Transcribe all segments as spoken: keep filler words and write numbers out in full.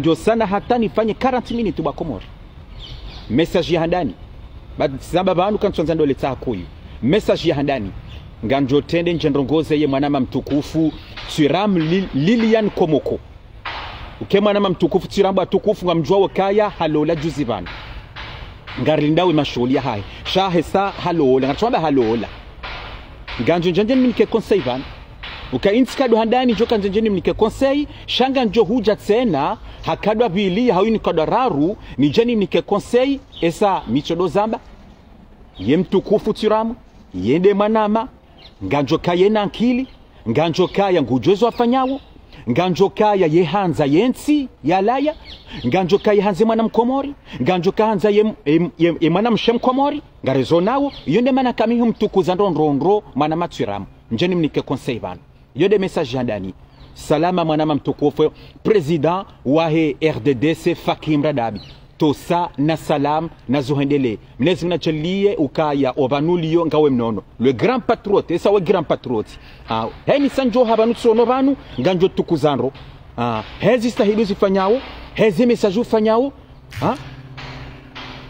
Ngamdjo sana hata nifanye quarante minutes bo wa Komori. Message ya handani. Ba, zamba pvanu kantsuandza ndole tsaha kuyu. Message ya handani. Ngamdjo trende ndje ndrongoze ye mwanama mtukufu Thuram Lil-, Lilian Komoko. Uke mwanama mtukufu Thuram, watukufu ngamdjuao ukaya halola juzi pvanu. Ngarilindao ye mashuhuli yahahe. Sha hesa halola. Ngaritsamba halola. Ngamdjo ndja ndje nimnike conseil pvanu. Uka yentsi kado handani ndjo ka ndje ndje nimnike conseil, sha ngamdjo hudja tsena, ha kado ya pvili, hau yinu kado ya raru, nidje nimnike conseil, esa mi tsodo zamba. Ye mtukufu Thuram, ye nde mwanama, ngamdjo kaya na ankili, ngamdjo kaya ngudjuo ezo afanyao, ngamdjo kaya ye handza yentsi yalawa, ngamdjo kaya handza ye mwana mkomori, ngamdjo kaya handza ye, ye, ye, ye mwana mshe mkomori, ngarezonao, iyo nde mana kamihu mtukuza ndro ndro ndro, mwanama Thuram. Ndje nimnike conseil pvanu. Iyo nde message ya handani. Salama mwanama mtukufu, président wahe R D D C Fakim Radabi. Tosa na salam na zuhendele. Mwenyezi Mungu nadjaanlie ukaya opvanu uliyo ngawe mnono. Le grand patriote, esa we grand patriote. Ah, heni sa ndjo hapvanu tsono pvanu, ngamdjo tukuza ndro. Ah, hezi stahilu zifanyao, hezi message ufanyao, ha?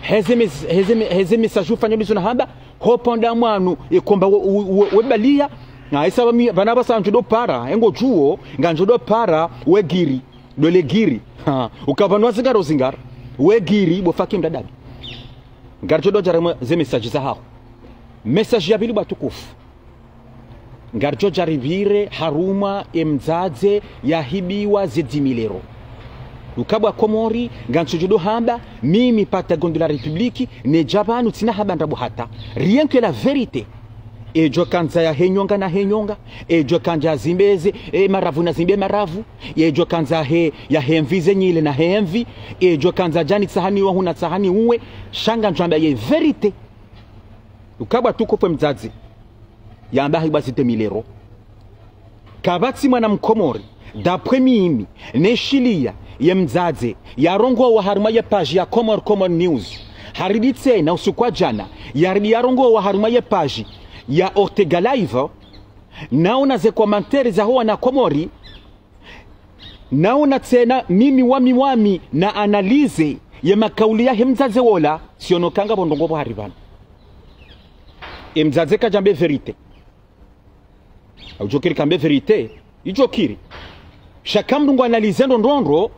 Heze mes-, heze me-, heze message ufanya ndizo nahamba, hopvanda mwanu, ye komba we, we, we, we baliya, na esa pvami, pvanu pvasa ngamdjo do para, engo djuo, ngamdjo do para, we giri, do le giri. Ha, uka pvanu wazingara uzingara, we giri, bo Fakim Radabi. Ngaridjo do djarema ze message zahaho. Message ya pvili bo watukufu. Ngaridjo djaribire harumwa ye mdzadze yahibiwa ze dix mille euros. Uka bo wa Komori, ngamtsudjo do hamba, mimi Patagon de la République, nedja pvanu tsina hamba ndrabo hata. Rien que la vérité. Edjo kandza yahe nyonga nahe nyonga. Edjo kandza yazimbeze, e maravu nazimbe maravu. Edjo kandza he, yahe mvi ze nyile nahe mvi. Edjo kandza djani tsahani wa huna tsahani uwe. Sha ngamdjo amba ye vérité. Uka bo watukufu ye mdzadze yamba hahibwa ze dix mille euros. Kapvatsi mwana mkomori, d'après mimi, neshiliya, ye mdzadze, yarongowa harumwa ye page ya Comores, Comores News. Haridi tsena usiku wa djana, yaridi yarongowa harumwa ye page ya Ortega Live, naona ze commentaires zaho wana Komori, naona tsena mimi wami wami na analyser ye makauli yahe mdzadze wola, tsiono ka ngapvo ndrongo pvo hari pvanu. Ye mdzadze kadjambe vérité. Haudjo kiri kambe vérité, idjo kiri. Sha ka mndru ngu analyser ndro ndro ndro,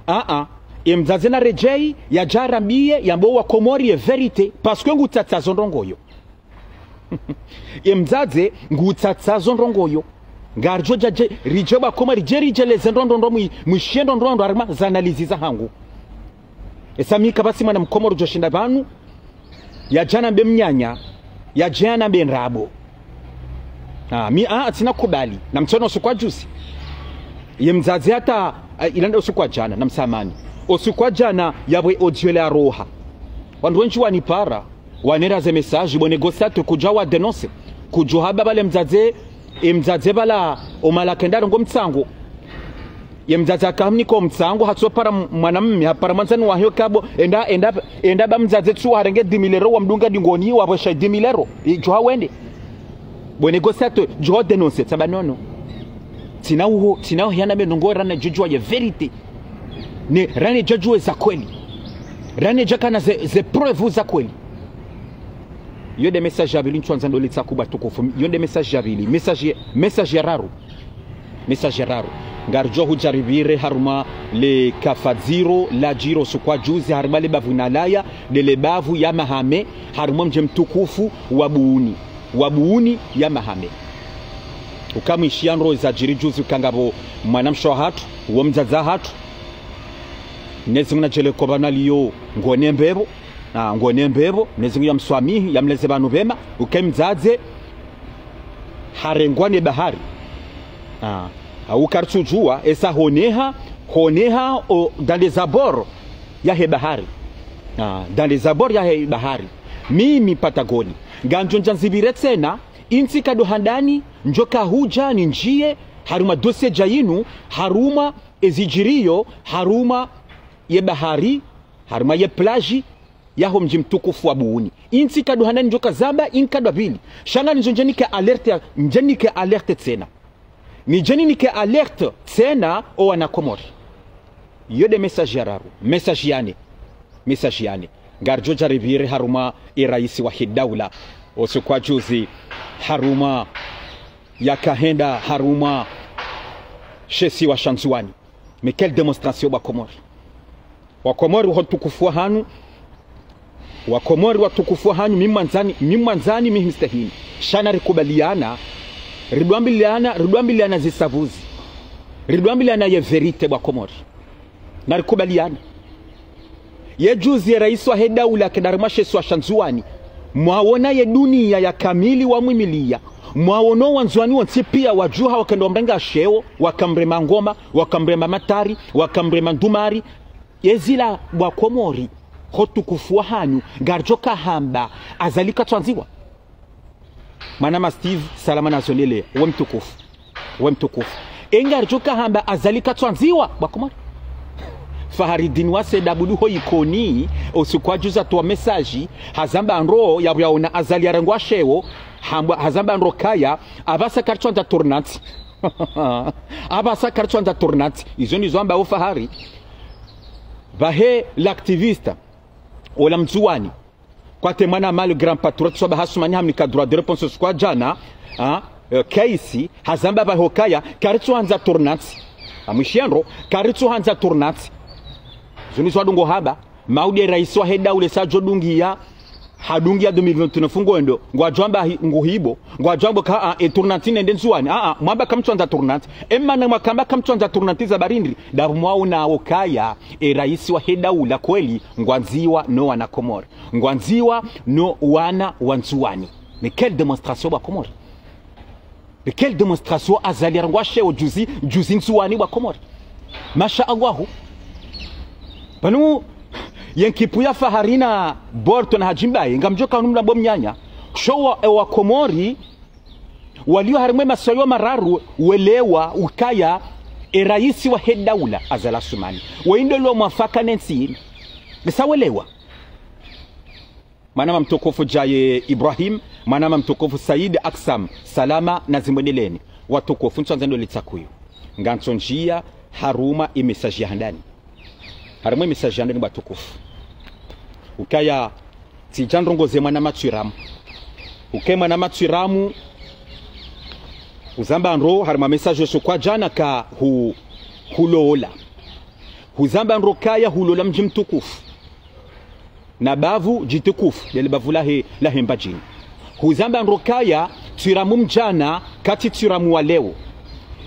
a a. Ye mdzadze naredjeyi, yadje yarambiye, yambe wo wa Komori ye vérité, parce que ngu tsatsa zo ndrongo yo. Ye mdzadze ngu tsatsa zo ndrongo yo. Ngaridjo dja dje, ridje bo wa Komori, ridje ridje leze ndro ndro ndro mwi, mwishiye ndro ndro ndro harumwa ze analyse zahangu. Esa mi kapvatsi mwana mkomori udjo shinda pvanu, yadje yanambe mnyanya, yadje yanambe ndrabo. Ah, mi, ah, tsina kubali. Namtsono usiku wa juzi. Ye mdzadze hata, ah, ilanda usiku wa djana, namsamahani. Usiku wa djana, yapvo audio ile yaroha. Wandru wendji wanipara, wanera ze message, bo négociateur kudja wa dénoncer. Kudjo hamba pvale mdzadze, ye mdzadze pvala, omala kenda rongo mtsango. Ye mdzadze akamnika omtsango, hatsopara m-, mwanamme, hapara mwandzani wahe kabo, enda, enda, enda ba mdzadze tsu harenge dix mille euros, wamdunga dingoni, wapvwesha dix mille euros. Idjo hawende. Bo négociateur, djo dénoncer, tsamba nono. Tsina uho, tsina uho yana mendrongo rane djodjuwa ye vérité. Ne, rane djodjuwa za kweli. Rane djakana ze, ze preuves za kweli. Iyo nde message ya pvili ntsuandza ndole tsaha bo watukufu. Iyo nde message ya pvili. Message, message ya raru. Message ya raru. Ngaridjo hudjaribire harumwa le kafadziro ladjiri usiku wa juzi, harumwa le bavu nalaya, nde le bavu ya Mahame, harumwa mdji mtukufu wa Buyuni. Wa Buyuni ya Mahame. Uka mwishiya ndro zadjiri juzi uka ngapvo mwanamshe wahatru, wo mdzadze wahatru. Mwenyezi Mungu nadjaanlie ko pvanu aliyo ngone mbepvo. Ah, ngone mbepvo, Mwenyezi Mungu yamswamihi, yamleze pvanu pvema, uka ye mdzadze harengwa ne bahari. Ah, hau karitsudjuwa, esa honeha, honeha, o, dans les abords yahe bahari. Ah, dans les abords yahe bahari. Mimi Patagon, ngamdjo ndja ndzipvire tsena, yentsi kado handani, ndjo kahudja nindjiye, harumwa dossier dja yinu, harumwa ezidjiriyo, harumwa ye bahari, harumwa ye plage, yaho mdji mtukufu wa Buyuni. Yentsi kado handani ndjo kazamba, yentsi kado pvili. Sha ngamdjo ndja nike alerte ya, ndja nike alerte tsena. Nidje ninike alerte tsena o wana Komori. Iyo nde message ya raru. Message ya nne. Message ya nne. Ngaridjo djaribiri harumwa e raisi wahe daula. Usiku wa juzi harumwa yaka henda harumwa she isiwa sha Ndzuwani. Mais quelle démonstration, bo wakomori. Wakomori, ho utukufu wahanyu. Wakomori, watukufu wahanyu, mi mwandzani, mi mwandzani, mi mstehini. Sha narikubaliane, ridjwambiane, ridjwambiane zisavuzi. Ridjwambiane ye vérité, bo wakomori. Narikubaliane. Ye juzi ye raisi wahe daula kenda harumwa she isiwa sha Ndzuwani. Mwaona ye dunia ya kamili wamwimiliya. Mwaona wandzuwani wontsi piya wadjuha, wakenda wamrenga sheo, wakamrema ngoma, wakamrema matari, wakamrema ndumari. Ye zila, bo wakomori, ho utukufu wahanyu, ngaridjo kahamba Azali katsuandziwa. Mwanama Steve, salama na zondele, we mtukufu. We mtukufu. E ngaridjo kahamba Azali katsuandziwa, bo wakomori. Faharidine wa Said Abdou ho Ikoni, usiku wa juzi hatowa message, hazamba ndro, ya, yaona Azali yarengwa sheo, hamba, hazamba ndro kaya, apvasa karitsuandza tournante. Apvasa karitsuandza tournante. Izo ndizo zambwao Fahari. Pvahe l'activiste, ola Mndzuwani. Kwatsi mwana mali grand patriote, swaba Hasumani hamnika droit de réponse usiku wa djana, ha, eh, Kaisi, hazamba pvahe ukaya, karitsuandza tournante. Amwishiya ndro, karitsuandza tournante. Zinu zo wadungo hamba, mauri ye raisi wahe daula sa djo dungiya, hadungiya deux mille vingt-neuf ngwendo, ngwadjwamba hi-, nguhibo, ngwadjwamba ka, ah, e tournante nende Ndzuwani, ah, ah, mwamba kamtsuandza tournante. E mana mwakamba kamtsuandza tournante za barindri, ndapvo mwaona ukaya, e raisi wahe daula kweli, ngwandziwa no wana Komori. Ngwandziwa no wana wa Ndzuwani. Mais quelle démonstration, bo wakomori. Mais quelle démonstration, Azali yarengwa sheo juzi, juzi Ndzuwani, bo wakomori. Masha Allahu. Pvanu, ye nkipu ya Fahari na Borto na Hadji Mbaye, ngamdjo ka hunu mlambo mnyanya. Sho wa, e wakomori, walio harumwa e masiwa yo mararu, welewa ukaya, e raisi wahe daula, Azali Assoumani. Wendo lo mwafaka nentsi. Nisa welewa. Mwanama mtukufu Djaye Ibrahim, mwanama mtukufu Said Aksam, salama na zimwendeleni. Watukufu, ntsuandza ndo litsakuyo. Ngantsondjiya harumwa e message ya handani. Harumwa e message ya handani, bo watukufu. Ukaya tsidja ndrongoze mwanama Tswiramu. Uke mwanama Tswiramu, huzamba ndro, harumwa message yo usiku wa djana ka hu-, hulola. Huzamba ndro kaya hulola mdji mtukufu. Na bavu djitukufu, lele bavu lahe, lahe Mbadjini. Huzamba ndro kaya, Tswiramu mdjana, katsi Tswiramu wa leo.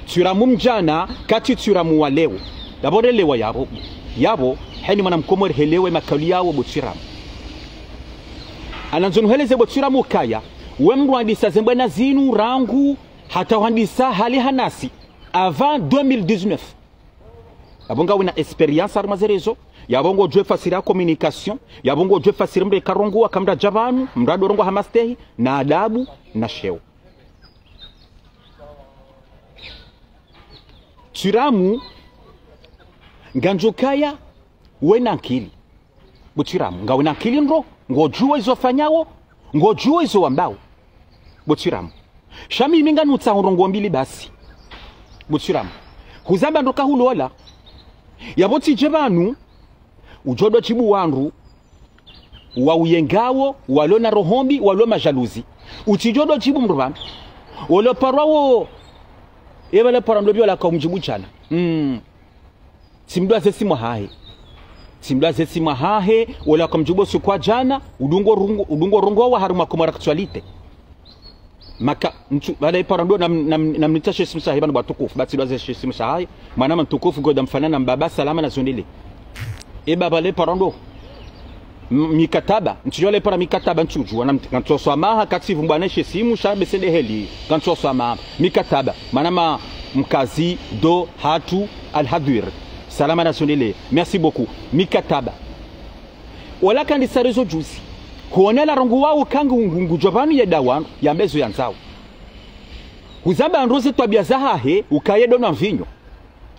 Tswiramu mdjana, katsi Tswiramu wa leo. Ndapvo relewa yapvo, yapvo, heni mwana mkomori helewe makauli yawo bo Tswiramu. Anandzo nuheleze bo Tswiramu kaya, we mdru wandisa ze mbwana zinu rangu, hata wandisa hale hanasi, avant deux mille dix-neuf. Yapvo ngawe na expérience harumwa ze réseaux, yapvo ngodjuwa e fasiri ya communication, yapvo ngodjuwa e fasiri mdru eka rongowa ka mdru adja pvanu, mdru ado rongowa ha mastehi, na adabu, na sheo. Tswiramu, ngandzo kaya, we na nkili. Bo Tswiramu, ngawe na nkili ndro, ngodjuwa izo fanyawo, ngodjuwa izo wambawo. Bo Tswiramu. Sha mimi nganutsaho ndrongo mbili basi. Bo Tswiramu. Huzamba ndro ka hulola. Yapvo tsidje pvanu, udjo do djibu wandru, wa uyengawo, walo na roho mbi, walo majalousie. Utsidjo do djibu mdru pvanu. Wolo parwa wo, epvale parwa ndo pvi wala ka umdjibu djana. Mm. Tsi mdru aze simu hahe. Tsi mdru aze simu hahe, wola ka mdjibu usiku wa djana, udungo rungo, udungo rongowa harumwa Comores Actualité. Maka, ntsu, pvala ipara ndo nam-, nam-, namnitsa she simu shahe pvanu bo watukufu, ba tsi mdru aze she simu shahe, mwanama mtukufu, ngoda mfana na mbaba, salama na zondele. E baba le parando. M-, mikataba. Ntsidjo le para mikataba ntsudjuwa. Wana mt-, ngantsoswa maha, katsivu mbwana she simu, sha besende heli. Ngantsoswa maha. Mikataba. Mwanama mkazi do hatu alhadwir. Salama na sondele. Merci beaucoup. Mikataba. Wala kandi sarezo juzi. Kuonela rongo wao kangu ngu-, ngudjo pvanu ye dawanu, ya mbezo ya ndzao. Huzamba ndroze twabia zahahe, ukaye do na mvinyo.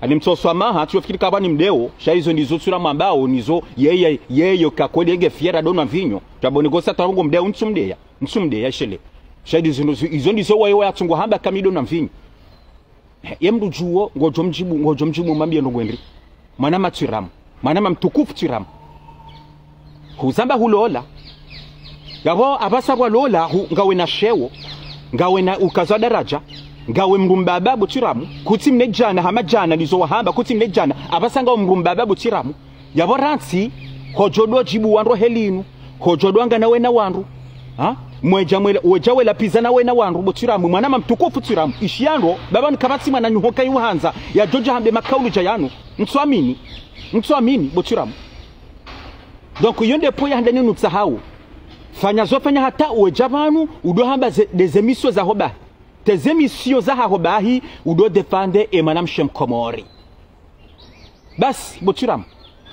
Ani mtsoswa maha, tsiofikiri kaba ni mdeo, sha izo ndizo tsura mambao, nizo yeye, yeye, kakodi enge fiera do na mvinyo. Twabone gosa twarongo mdeo, ntsumdeya, ntsumdeya, shele. Sha izo ndizo, izo ndizo waye waya tsungo hamba kami do na mvinyo. He, ye mdru djuwo, ngodjo mdjibu, ngodjo mdjibu mambie ndo ngwendri. Mwanama Twiramu, mwanama mtukufu Twiramu. Huzamba hulola. Yapvo apvasa pvwalola hu, ngawe na sheo, ngawe na ukaza daraja, ngawe mdru mbaba bo Twiramu, kutsi mne djana, hama djana, nizo wahamba, kutsi mne djana, apvasa ngawe mdru mbaba bo Twiramu. Yapvo rantsi, hodjo do djibu wandru heli inu, hodjo do angana wena wandru. Ha? Mwedja mwela, wedja wela pviza na wena wandru, bo Twiramu, mwanama mtukufu Twiramu, ishi yandro, baba nkapvatsi mwananyaho kayi uhandza, yadjo dja hambe makaulu dja yanu, ntsu amini, ntsu amini, bo Twiramu. Donc, iyo nde point ya handani nutsahao. Fanya zo fanya hata wedja pvanu, udo hamba ze, des émissions za hoba. Des émissions za hoba hi, udo défendre e mwanamshe mkomori. Basi, bo Twiramu.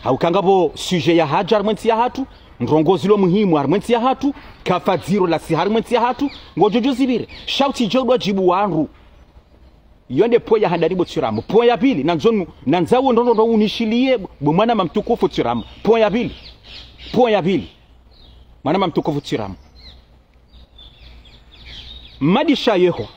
Hauka ngapvo sujet ya hadja harimwa entsi yahatru, ndrongoo zilo muhimu harimwa entsi yahatru, kafa dziro la si harimwa entsi yahatru, ngodjo djo zipvire. Sha utsidje udo djibu wandru. Iyo nde point ya handani bo Twiramu. Point ya pvili, nandzo nu, nandza wo ndrongoo ndo unishiliye, bo mwanama mtukufu Twiramu. Point ya pvili. Point ya pvili. Mwanama mtukufu Twiramu. Mmadi Shayehwa.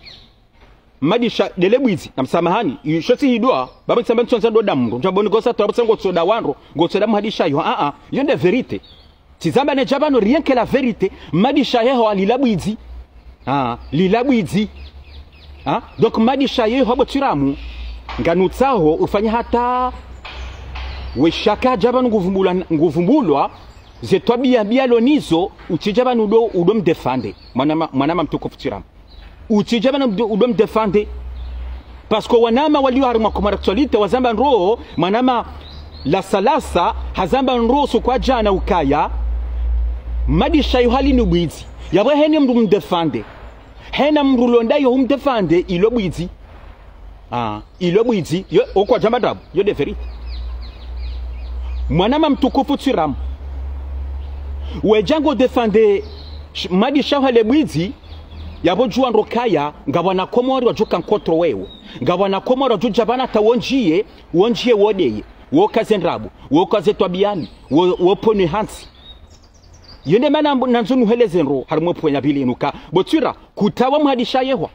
Mmadi Sha, ndele bwidzi, na msamahani, iyo sho tsi hidwa, baba ntsamba ntsondza ndo da mndru, ntsamba ni kosa tu, baba tsango tsoda wandru, ngo tsoda Mmadi Shayehwa, a, a, iyo nde vérité. Tsizamba ne dja pvanu rien que la vérité, Mmadi Shayehwa lila bwidzi. Ah, lila bwidzi. Ah, donc Mmadi Shayehwa bo Twiramu, nganutsaho ufanya hata weshaka dja pvanu nguvumbulwa, nguvumbulwa, ze twabiya mbi yalo nizo, utsidja pvanu udo, udo mdéfendre. Mwanama, mwanama mtukufu Twiramu. Utsidja pvanu udo, udo mdéfendre. Parce que wanama walio harimwa Comores Actualité wazamba ndro, mwanama Lasa Lasa, hazamba ndro usiku wa djana ukaya, Mmadi Shayehwa linu bwidzi. Yapvo heni mndru mdéfendre. Hena mndru londa yo umdéfendre, ilo bwidzi. Ah, ilo bwidzi, yo, okwa djamba drabu, iyo nde vérité. Mwanama mtukufu Twiramu. Wedja ngo défendre sh, Mmadi Shayehwa le bwidzi, yapvo djuwa ndro kaya, ngapvo wana Komori wadjo ka contre wewe. Ngapvo wana Komori wadjo dja pvanu hata wondjiye, wondjiye wodeye, wokaze ndrabo, wokaze twabiya mbi, wo, wopvonwe hantsi. Iyo nde mana mbo, nandzo nuheleze ndro, harimwa point ya pvili inu ka, bo Twira, kutawa Mmadi Shayehwa.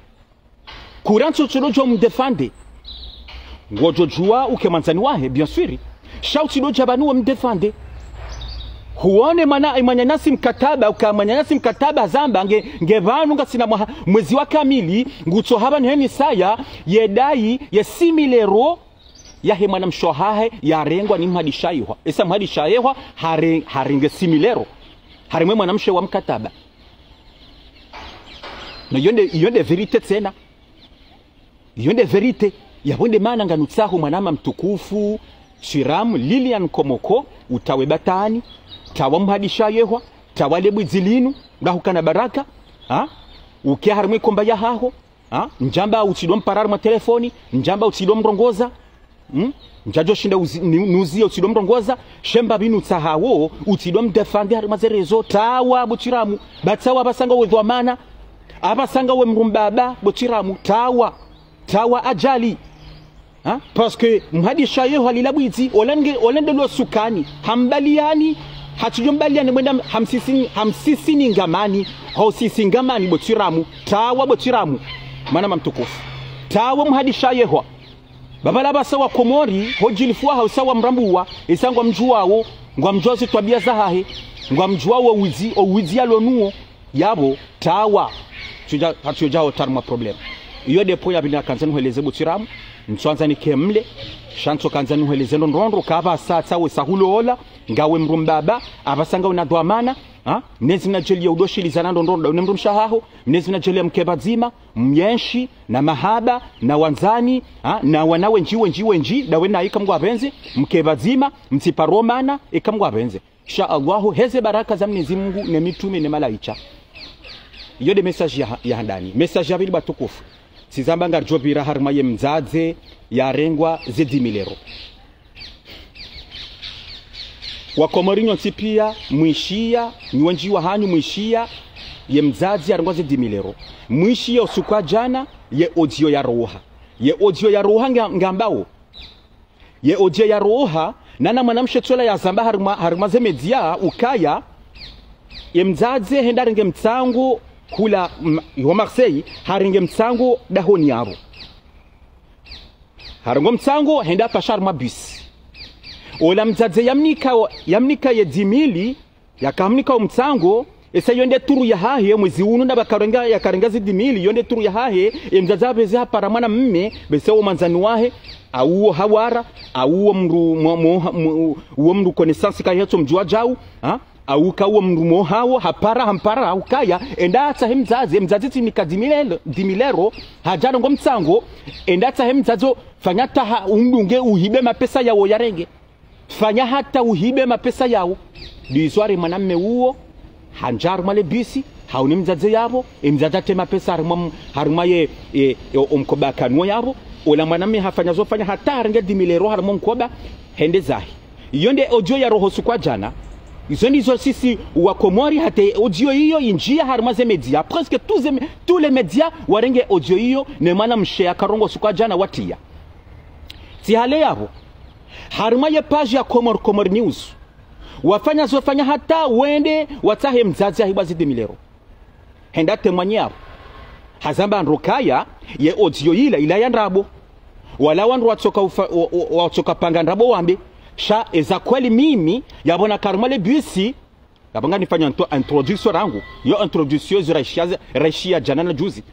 Kura ntsu tsulo djo mdéfendre. Ngodjo djuwa uke mwandzani wahe, bien sûr. Sha utsido dja pvanu wo mdéfendre. Huone mwana, mwananyasi mkataba, uka mwananyasi mkataba zamba nge, nge pvanu ngasina mwaha, mwezi wa kamili, ngutso hapvanu heni saya, ye dai, ye six mille euros, yahe mwanamshe wahahe, yarengwa ni Mmadi Shayehwa. Esa Mmadi Shayehwa, hare, harenge six mille euros. Harimwe mwanamshe wa mkataba. Na iyo nde, iyo nde vérité tsena. Iyo nde vérité. Yapvo nde mana nganutsaho mwanama mtukufu, Twiramu, Lilian Komoko, utawe batwani, tawa Mmadi Shayehwa, tawa le bwidzi linu, ngahukana baraka, ha? Uke harimwe komba yahaho, ha? Ndjamba utsido mpara harimwa telefoni, ndjamba utsido mrongoza, Hmm? Ndjadjo shinda uzi, ni, nuziye utsido mrongoza, sha mba pvinu tsahawo, utsido mdéfendre harimwa ze réseaux, tawa bo Twiramu, ba tawa apvasa ngawe dhwamana, apvasa ngawe mrumbaba, bo Twiramu, tawa, tawa ajali. Ha? Parce que Mmadi Shayehwa lila bwidzi, olenge, olende lo sukani, hambaliyani, hatsidjo mbaliyani mwenda hamsisi, hamsisi ni ngamani, hausisi ngamani bo Twiramu, tawa bo Twiramu, mwanama mtukufu. Tawa Mmadi Shayehwa. Baba la basa wa Komori, hodjilifu wahahe usa wa mrambuwa, isa ngwamdjuwawo, ngwamdjuwa zi twabiya zahahe, ngwamdjuwawo widzi, o widzi yalo nuwo, yapvo, tawa. Tsudja, hatsudja ho harimwa problème. Iyo nde point ya pvili nakandza nuheleze bo Twiramu, ntsuandza nike mle, sha ntsokandza nuheleze ndro ndrongoo, ka apvasa tsawe sa hulola, ngawe mrumbaba, apvasa ngawe na dhwamana, ha? Mnyezi Mngu nadjaliye udo shilizana ndro ndrongoo, ne mdrumshe wahaho, Mnyezi Mngu nadjaliye mke pvadzima, myenshi, na mahaba, na wandzani, ha, na wana wendji, wendji, wendji, ndawe na ika Mngu apvendze, mke pvadzima, mtsiparo mana, ika Mngu apvendze. Insha Allahu, heze baraka za Mnyezi Mngu, ne mitrume, ne malaika. Iyo nde message ya, ya handani. Message ya pvili watukufu. Tsizamba ngaridjo pvira harimwa ye mdzadze, yarengwa ze dix mille euros. Wakomori nyontsi piya, mwishiya, nyi wendji wahanyu mwishiya, ye mdzadze yarengwa ze dix mille euros. Mwishiya usiku wa djana, ye audio yaroha. Ye audio yaroha nga, ngambawo. Ye audio yaroha, nana mwanamshe tsola yazamba harimwa, harimwa ze média, ukaya, ye mdzadze hende harenge mtsango, hula, m, ho Marseille, harenge mtsango dahoni yapvo. Harenga mtsango, hende hapvasha harimwa bisi. Ola mdzadze yamnika, yamnika ye dix mille, yakamnika omtsango, esa yo nde turu yahahe, mwezi unu nda pvakarenga, yakarenga zi dix mille, yo nde turu yahahe, e mdzadze hapveze hapara mwana mme, bese wo mwandzani wahe, au wo hawara, au wo mndru, mo, mo, mo, wo mndru connaissance kahetso mdjuwa djau, ha? Au ka wo mndru mo hawo, hapara, hampara, haukaya, enda atsahe mdzadze, mdzadze tsimnika dix mille, dix mille euros, hadja rongo mtsango, enda atsahe mdzadze, fanya hata ha, umdunge, uhibe mapesa yawo yarenge. Fanya hata uhibe mapesa yawo. Ndizwari mwana mme uwo, handja harumwa le bisi, hauni mdzadze yapvo, e mdzadze atre mapesa harumwa m-, harumwa ye, e, e, omkoba kanuwo yapvo, ola mwana mme hafanya zo fanya hata harenge dix mille euros harumwa omkoba, hende zahe. Iyo nde audio ya roho suku wa djana. Izo ndizo sisi wa Komori hata audio iyo indjia harumwa ze média. Presque tous ze mé-, tous les médias warenge audio iyo ne mwana mshe yakarongo suku wa djana watriya. Tsi hale yapvo. Harumwa ye page ya Comores, Comores News. Wafanya zo fanya hata wende watsahe mdzadze ahibwa zi dix mille euros. Henda témoigner yapvo. Hazamba ndro kaya, ye audio ila, ila ya ndrabo. Wala wandru watsoka ufa-, wa-, wa-, watsoka panga ndrabo wambe. Sha eza kweli mimi, yapvo naka harumwa le bisi, yapvo nganifanya nto-, introduction rangu. Yo introduction zo raishia, raishia djana na juzi.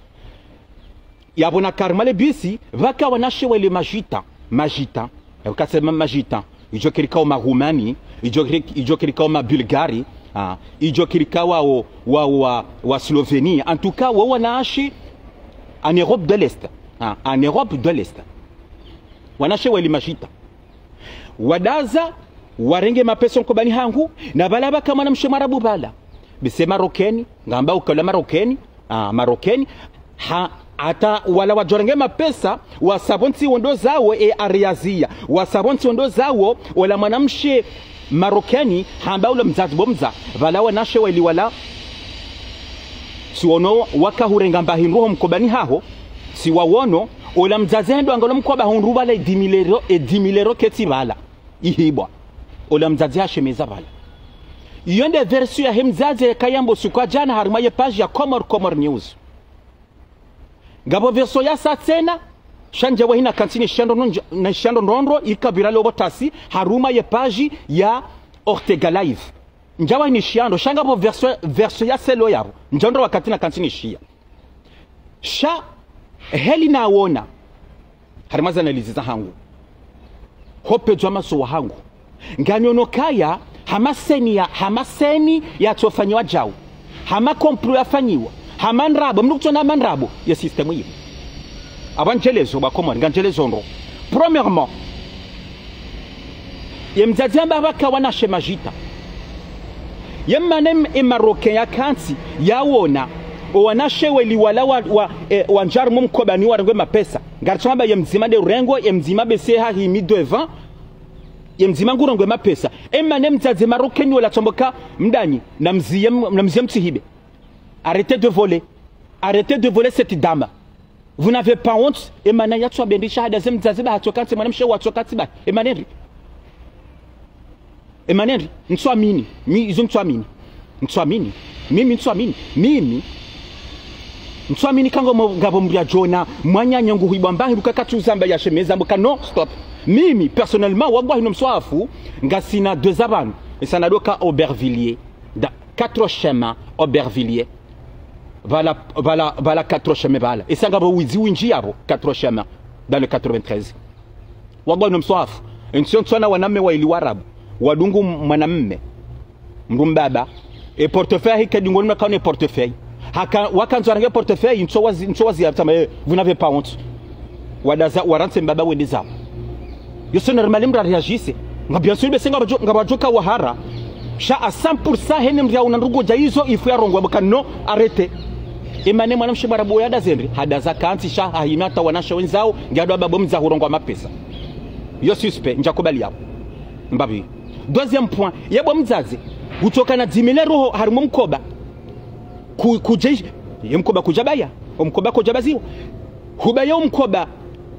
Yapvo naka harumwa le bisi, pvaka wanashe wele majitan, majitan. Yapvo kasema majitan. Idjo kiri kao ma Roumanie, idjo kiri, idjo kiri kao ma Bulgarie, ah, idjo kiri kao wa, wa, wa, wa Slovénie. En tout cas, wo wanashe en Europe de l'Est, ah, en Europe de l'Est. Wanashe wele majitan. Wadaza, warenge mapesa omkobani hangu, na pvala pvaka mwana mshe mwarabu pvala. Bese Marokeni, ngamba uka ola Marokeni, ah, Marokeni, ha, hata wala wadjorenge mapesa, wasapvontsi wo ndo zawo e ariazia, wasapvontsi wo ndo zawo, ola mwana mshe Marokeni, hamba ula mdzadze bo mdza, pvala wanashe weli wala, si wono waka hurenga mba hindru ho mkobani haho, si wawono, ola mdzadze hendo angalo mkoba hundru pvala e dix mille euros, e dix mille euros ketsi pvala. Ihibwa. Ola mdzadze hashemeza pvala. Iyo nde version yahe mdzadze kayambo suku wa djana harumwa ye page ya Comores, Comores News. Ngapvo version yasa tsena, sha ndje wahina kantsi ni shando nonja-, na shando ndrondro, ikabira lobo tasi, harumwa ye page ya Ortega Live. Ndja wahini shando, sha ngapvo version, version ya selo yapvo. Ndja ndro wakati na kantsi ni shia. Sha, heli nawona, harimwa za analyse zahangu, hopvedzwa maso wahangu, nganiono kaya, hama scène ya, hama scène yatsofanyiwa djau, hama complot yafanyiwa, hama ndrabo, mndru kutsona hama ndrabo, ye système iyo. Apvo ndjelezo, bo Wakomori, nganjelezo ndro. Premièrement, ye mdzadze amba pvaka wanashe majitan. Ye mane m-, e Marocain yakantsi, yawona, o wanashe weli wala wa, wa, e, wandja harumwa mkobani warengwe mapesa. Ngaritsonga amba ye mdzima nde urengwa, ye mdzima bese hahimi devant, ye mdzima ngurengwe mapesa. E mane mdzadze Marocain wola tsomboka mdanyi, na mziye m-, na mziye mtsihibe. Arrêtez de voler. Arrêtez de voler cette dame. Vous n'avez pas honte? E mana yatswa bendi shahada ze mdzadze ba hatsokantsi mwana mshe watsokantsi ba. E mana ndri? E mana ndri? Ntswamini. Mi, izo ntswamini. Ntswamini. Mimi ntswamini. Mimi. Ntswamini kango mo, ngapvo mria djona. Mwanya nyangu huibwa mbahi, luka katsi uzamba ya shemeza, mbuka non, stop. Mimi, personnellement, wagwa hino mswafu, ngasina deux za pvanu. Esa nadoka Aubervilliers. Da, Quatre Chemins, Aubervilliers. Pvala, pvala, pvala Quatre Chemins pvala. Esa ngapvo wizi windji yapvo, Quatre Chemins, dans le quatre-vingt-treize. Wagwa no mswafu. Ntsio ntsona wanamme waili warabu. Wadungu mwanamme. Mndru mbaba. E portefeuille hike dungo nime kaone portefeuille. Haka, wakanzo range portefeuille, ntso wazi, ntso wazi ya tama, eh, vous n'avez pas honte. Wadaza, warantse mbaba wende zawo. Yo c'est normal mndru aréagisse. Nga bien sûr, bese ngapvadjo, ngapvadjo ka wahara. Sha à cent pour cent hene mndru yauna ndrongoo dja izo, il faut yarongwe, mbuka non, arrêtez. E mane mwana mshe mwarabu yadazendri, hadaza kantsi sha, hahimi hata wanashe wendzawo, ngiado ababo mdza hurongoa mapesa. Yo suspect, ndjakubali yapvo. Mbapvi. Deuxième point, yebo mdzadze, utsoka na dix mille euros harimwa mkoba. Ku-, kudje, ye mkoba kudjabaya, o mkoba kudjabaziwa. Hubaya o mkoba,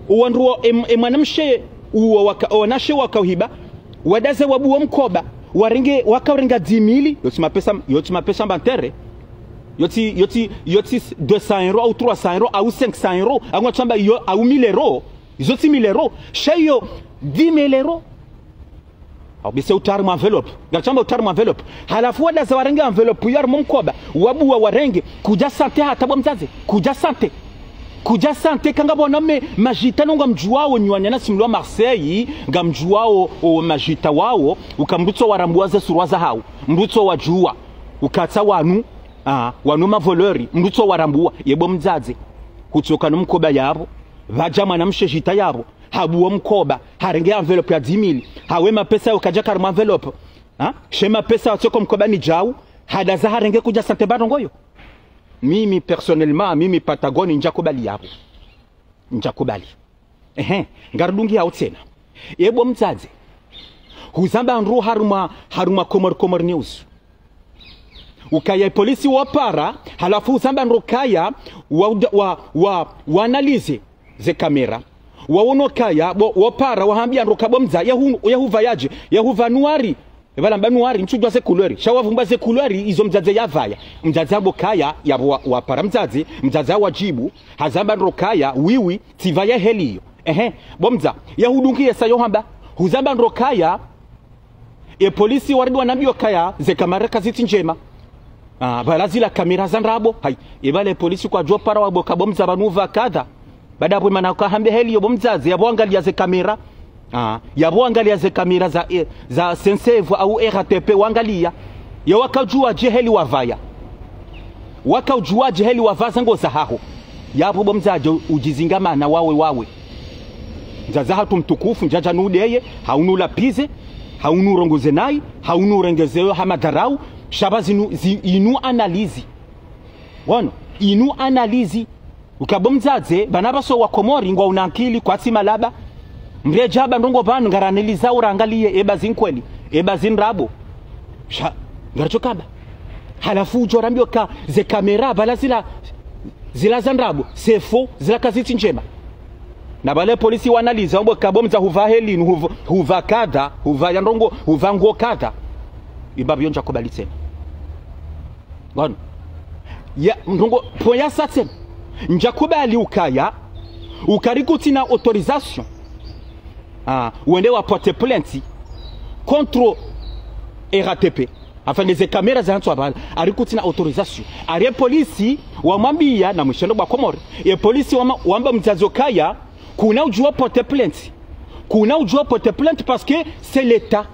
o wandru wa, em-, e mwana mshe, uwo waka, o wanashe wakauhiba, wadaza wabuwa o mkoba, warenge, wakaurenga dix mille, yo tsi mapesa, yo tsi mapesa mbantere, yo tsi, yo tsi, yo tsi deux cents euros, au trois cents euros, au cinq cents euros, au ngwa tsamba yo, au mille euros, izo tsi mille euros, sha yo dix mille euros. Au bise utria harumwa enveloppe. Ngarishamba utria harumwa enveloppe. Halafu wadaza warenge enveloppe iyo harumwa mkoba. Wabuwa warenge. Kudja sentir hata bo mdzadze. Kudja sentir. Kudja sentir kanga bo wanaume madjita no ngamdjuwao nyi wananya na simlwa Marseille. Ngamdjuwao o madjita wao. Uka mdru tso warambuwa ze surwa zahao. Mdru tso wadjuwa. Ukatsa wanu. Ah, wanu ma voleurs. Mdru tso warambuwa. Ye bo mdzadze. Hutsoka no mkoba yapvo. Pvadja mwanamshe djita yapvo. Habuwa mkoba, harenge enveloppe ya dix mille, hawe mapesa yo kadja harumwa enveloppe. Ha? She mapesa yatsoko mkobani djau, hadaza harenge kudja sentir ba ndrongo iyo. Mimi, personnellement, mimi Patagoni, ndjakubali yapvo. Ndjakubali. Ehe, ngaridungi yao tsena. Ye bo mdzadze. Huzamba ndro harumwa, harumwa Comores, Comores News. Ukaya polisi wapara, halafu huzamba ndro kaya, wa, wa, wa, wa analyser ze caméra. Wawono kaya, bo, wapara, wahambia ndro ka bo mdza, yahu, yahupvayadje, yahupva noir, epvala mba noir, ntsudjuwa ze couleur. Sha wavumbwa ze couleur, izo mdzadze yapvaya. Mdzadze hamba kaya, yapvo wa, wapara mdzadze, mdzadze hawadjibu, hazamba ndro kaya, oui, oui, tsipvaya heli iyo. Ehe, bo mdza, yahudungi yesa yohamba, huzamba ndro kaya, e polisi waridi wanambio kaya, ze caméra kazitsi ndjema. Ah, pvala zila caméra za ndrabo. Hayi, epvale polisi kwadjo para wambo ka bo mdza pvanu hupva kadha. Baada pvo mana uka hambe heli iyo bo mdzadze, yapvo angaliya ze caméra. Ah, yapvo angaliya ze caméra za, eh, za S N C F au R A T P wangaliya. Ye wakaudjuwadje heli wapvaya. Wakaudjuwadje heli wapvaya ze nguo zahaho. Yapvo bo mdzadze udjizinga mana wawe wawe. Mdzadze hatru mtukufu, ndjadja nudeye, haunu lapvize, haunu rongoze nayi, haunu rengeze yo ha madharau, sha pvanu zinu, zi, inu analyse. Wano, inu analyse. Uka bo mdzadze, pvana pvaso wa Komori, ngwauna ankili, kwatsi malaba. Mredja hamba ndrongo pvanu, ngari analyser urangaliye, eba zi nkweli, eba zi ndrabo. Sha, ngaricho kamba. Halafu udjo rambio ka, ze caméra, pvala zila, zila za ndrabo, c'est faux, zila kazitsi ndjema. Na pvale polisi wa analyser, wambo ka bo mdza hupva heli inu, hupva, hupva kadha, hupvaya ndrongo, hupva nguo kadha. Ipvapvo iyo ndjakubali tsena. Bon. Ya, ndrongo, point yasa tsena. Ndjakubali ukaya, uka rikutsina autorisation. Ah, wende wa porter plainte contre R A T P. Enfin, nde ze caméra zahantswa pvala, arikutsina autorisation. Ari e polisi wamwambia, na mwishendo bo wa Komori. E polisi wama, wamba mdzadze ukaya, kuna udjuwa porter plainte. Kuna udjuwa porter plainte parce que c'est l'État.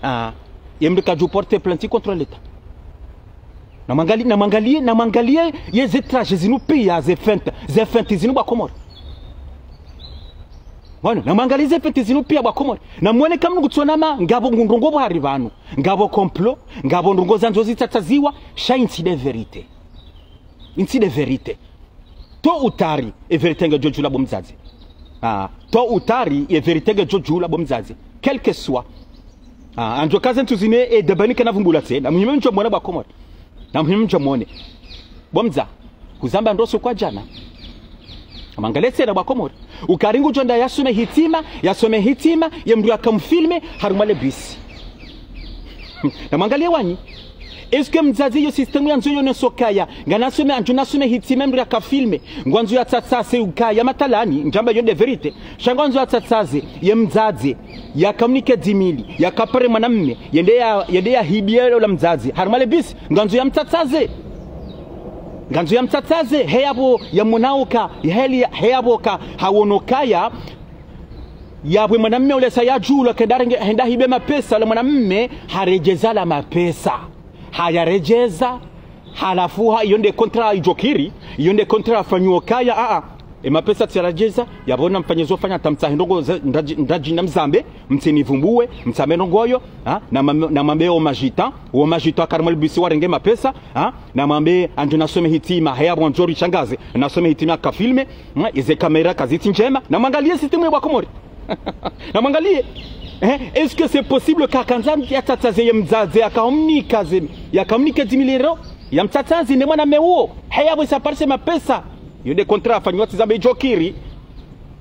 Ah, ye mdru kadju porter plainte contre l'État. Namwangali, namwangaliye, namwangaliye, ye ze trajet zinu pia, ze feinte, ze feinte zinu bo wa Komori. Wano, namwangaliye ze feinte zinu pia bo wa Komori. Namwone ka mnu kutsona ma, ngapvo ndrongo pvwari pvanu. Ngapvo complot, ngapvo ndrongo zandzo zitsatsaziwa, sha intsi nde vérité. Intsi nde vérité. Tôt ou tard, e vérité ngedjo djula bo mdzadze. Ah, tôt ou tard, e vérité ngedjo djula bo mdzadze. Quel que soit. Ah, andjo kaze ntsu zine, e debani kana vumbula tsena. Muhimu ndjo mwone bo wa Komori. Na muhimu ndjo mwone. Bo mdza, kuzamba ndroso kwa djana. Namwangalie tsena bo wa Komori. Uka ringu djo nda yasome hitima, yasome hitima, ye mdru yaka mfilme, harumwa le bus. Namwangaliye wanyi. Est-ce que mdzadze yo système yandzo yoneso kaya, nganasome andjo nasome hitima mdru yaka filme, ngwandzo yatsatsaze ukaya matalani, ndjamba yo nde vérité. Sha ngwandzo yatsatsaze, ye mdzadze, yaka mnike dix mille, yaka pare mwanamme, yende ya, yende yahibiye ola mdzadze. Harumwa le bus, ngandzo yamtsatsaze. Ngandzo yamtsatsaze, heyapvo yamonao ka, heli, heyapvo ka, hawono kaya, yapvo mwanamme ule sa yadjulwa, kenda renge, henda hibe mapesa, ola mwanamme, haredjeza la mapesa. Hayaredjeza, halafu ha, iyo nde contrat idjokiri, iyo nde contrat yafanyiwa kaya, a, a. E mapesa tsiyaredjeza, yapvo namfanye zo fanya tamtsahe ndrongo za, ndadji, ndadji namzambe, mtsinivumbuwe, mtsambe ndrongo iyo, ha? Namwambe, namwambe o madjita, o madjita harumwa le bus warenge mapesa, ha? Namwambe andjo nasome hitima, heyapvo ndjo rishangaze, nasome hitima ka filme, ha? Ize caméra kazitsi ndjema, namwangaliye système ya bo wa Komori. Namwangaliye. Eh, est-ce que c'est possible ka kandza yatsatsaze ye mdzadze, yaka mnika ze, yaka mnike dix mille euros, yamtsatsaze nde mwanamme uwo, heyapvo sa parse mapesa. Yo nde contrat yafanyiwa tsi zambe idjokiri.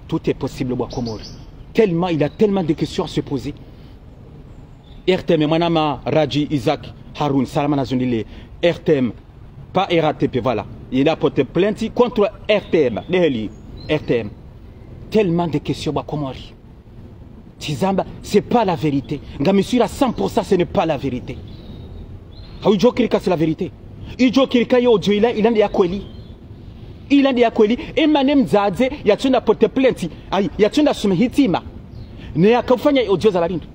Tout est possible bo wa Komori. Tellement, il y a tellement de questions à se poser. R T M, mwanama Radji Isaac Haroun, salama na zondile. R T M, pas R A T P, voilà. Il a porté plainte contre R T M. Nde heli, R T M. Tellement de questions bo wa Komori. Tsi zamba, c'est pas la vérité. Ngami sûr à cent pour cent, ce n'est pas la vérité. Hawu idjo kiri ka c'est la vérité. Idjo kiri ka yo audio ila, ila nde ya kweli. Ila nde ya kweli. Ema ne mdzadze yatsunda porte plainte. Ayi, yatsunda some hitima. Ne yakafanya audio za balindri.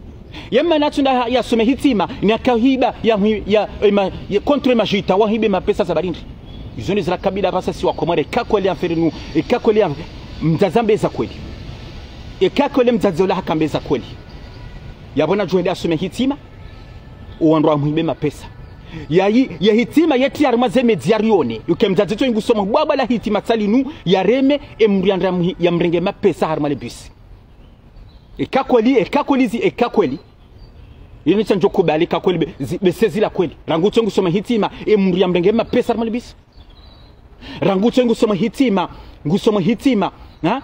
Yema ne yatsunda ya some hitima. Ne yakahiba ya, ya, ema, ya contre majita. Wahibe mapesa za balindri. Izo nde zila kabila pvasa si wa Komori. Eka kweli ya mfere nu. Eka kweli ya mdzadze hamba eza kweli. Eka kweli mdzadze ola haka hamba eza kweli. Yapvo nadjo hende yasome hitima, owandru wamwibe mapesa. Yayi, ye hitima yetsi harimwa ze média rione. Uke mdzadze tso ingu soma bwabwa la hitima tsi linu, yareme, emdru yandra mhi-, yamrenge mapesa harimwa le bus. Eka kweli, eka kweli zi, eka kweli. Inu tsi ndjo kubali eka kweli be, zi, be sezi la kweli. Rangu tso ingu soma hitima, emdru yamrenge mapesa harimwa le bus. Rangu tso ingu soma hitima, ngu soma hitima. Ha?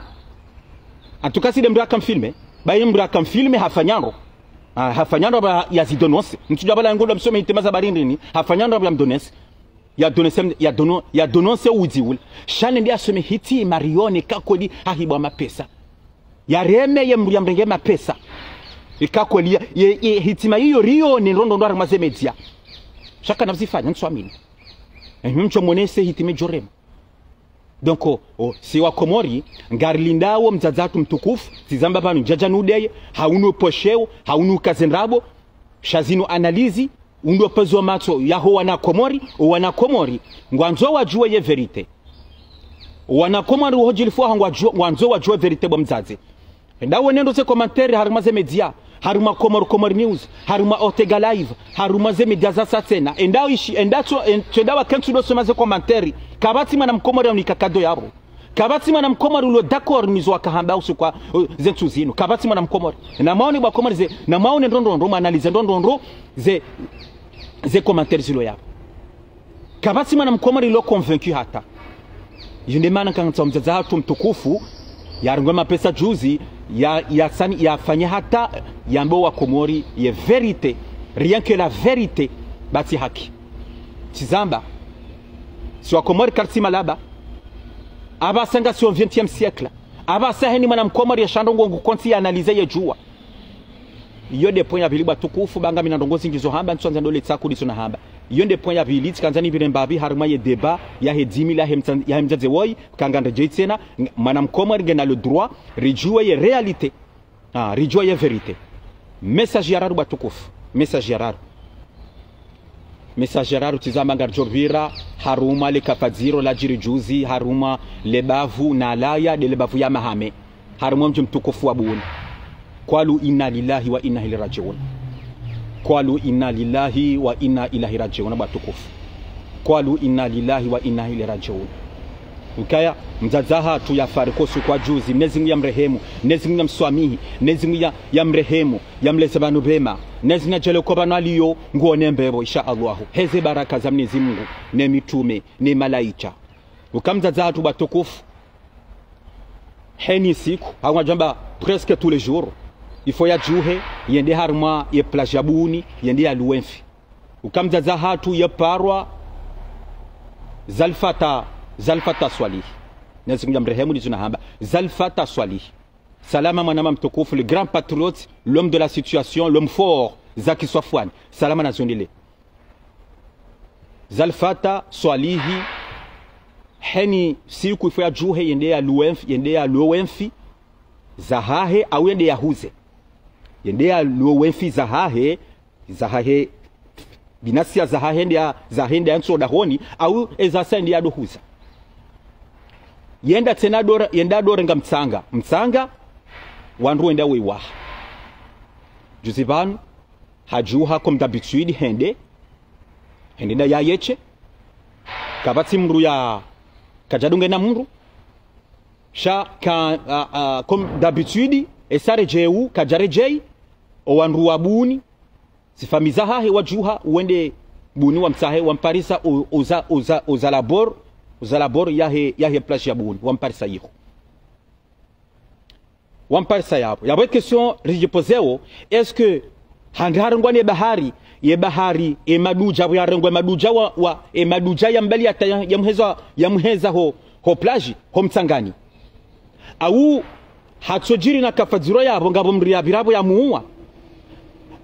En tout cas, si nde mdru yaka mfilme, ba ye mdru yaka mfilme hafanya ndro. Ah, hafanya ndro ba ya zi dénoncer. Mtsudja bala ngondro msome hitima za balindri ni, hafanya ndro ba ya mdénoncer. Ya dénoncer, ya dénon-, ya dénoncer udzi ula. Sha nende yasome hitima rione eka kweli hahibwa mapesa. Yareme ye mdru yamrenge mapesa. Eka kweli ya, ye, ye hitima iyo rione ndrondrondro harimwa ze média. Sha kana mzifanya, ntswamini. Eh, mtso monese hitima idjo rema. Donc, o, o, si wa Komori, ngarilindawo mdzadze hatru mtukufu, tsi zamba pvanu djadja nudeye, hawu nu posheo, hawu nu kaze ndrabo, sha zinu analyse, undro pezo matso, yaho wana Komori, o wana Komori, ngwandzo wadjuwe ye vérité. O wana Komori uho djilifu waho ngwadjuwe, ngwandzo wadjuwe vérité bo mdzadze. Enda wone ndro ze commentaire harimwa ze média, harimwa Comores, Comores News, harimwa Ortega Live, harimwa ze média zasa tsena. Enda ishi, enda tso, en-, tso enda wakentsu ndo soma ze commentaire. Kapvatsi mwana mkomori ya unika kado yapvo. Kapvatsi mwana mkomori ulo d'accord nizo wakahamba usiku wa, uh, ze ntsu zinu. Kapvatsi mwana mkomori. Na mwaone bwa Komori ze, na mwaone ndrondrondro, mwa analyse ndrondrondro, ze, ze commentaire zilo yapvo. Kapvatsi mwana mkomori lo convaincu hata. Iyo nde mana nkantsa mdzadze hatru mtukufu, yarenge mapesa juzi, ya, ya sani, yafanye hata, yambe wa Komori, ye vérité, rien que la vérité, ba tsi haki. Tsi zamba, si wa Komori kartsi malaba, apvasa ngasi au vingtième siècle, apvasa heni mwana mkomori ya shandro ngo ngu kontsi ya analyse ye djuwa. Iyo nde point ya pvili bwa tukufu, ba ngami na ndrongo zindji zo hamba, ntswandza ndole tsaku ndizo nahamba. Iyo nde point ya pvili, tsikandza nipvire mbapvi, harimwa ye débat, yahe dix mille, yahe mtsa-, yahe mdzadze woyi, kanga ndedjeyi tsena, ng-, mwana mkomori ngena le droit, ridjuwe ye réalité. Ah, ridjuwe ye vérité. Message ya raru bwa tukufu. Message ya raru. Message ya raru tsi zamba ngaridjo pvira, harumwa le kapvadziro ladjiri juzi, harumwa le bavu na laya, nde le bavu ya Mahame. Harumwa mdji mtukufu wa Buni. Kwalu inna lillahi wa inna ilaihi rajiun. Kwalu inna lillahi wa inna ilaihi rajiun, bwa tukufu. Kwalu inna lillahi wa inna ilaihi rajiun. Ukaya, mdzadze hatru yafariki usiku wa juzi, Mnyezi Mungu yamrehemu, Mnyezi Mungu yamswamihi, Mnyezi Mungu ya, yamrehemu, yamleze pvanu pvema, Mnyezi Mungu yadjele ko pvanu aliyo, nguone mbepvo, insha Allahu. Heze baraka za Mnyezi Mungu, ne mitume, ne malaika. Uka mdzadze hatru bwa tukufu, heni siku, hawu ngadjamba presque tous les jours, il faut yadjuhe, yende harumwa ye plage ya Buni, yende yaluwe mfi. Uka mdzadze hatru ye parwa Zalfata, Zalfata Swalihi. Mnyezi Mungu yamrehemu ndizo nahamba. Zalfata Swalihi. Salama mwanama mtukufu, le grand patriote, l'homme de la situation, l'homme fort, Zaki Swafwani. Salama na zondele. Zalfata Swalihi, heni siku il faut yadjuhe yende yaluwe mfi, yende yaluwe mfi zahahe, au yende yahuze. Yende yaluwe mfi zahahe, zahahe, binafsi ya zahahe nde ya, zahahe nde ya ntso dahoni, au eza sa nde yadohuza. Yenda tsena dora, yenda dorenga mtsanga. Mtsanga, wandru wenda wewaha. Juzi pvanu, hadjuha comme d'habitude, hende. Hende nda yayetshe. Kapvatsi mdru ya, kadjadunga na mdru. Sha ka, a, a, comme d'habitude, esa redjeyi, kadjaredjeyi, o wandru wa Buni, zifamiyi zahahe wadjuha, wende Buni wamtsahe, wamparisa o, oza, oza, oza labor, oza labor yahe, yahe plage ya Buni, wamparisa yiho. Wamparisa yapvo. Yapvo question ridjipozewo, est-ce que handi harengwa ne bahari, ye bahari, e madudja, pvo yarengwa e madudja wa, wa, e madudja ya mbali yata ya, ya muheza, ya muheza ho, ho plage, ho mtsangani. Au, Hatsodjiri na kafadziro yapvo, ngapvo mdru yapvira pvo yamuwa.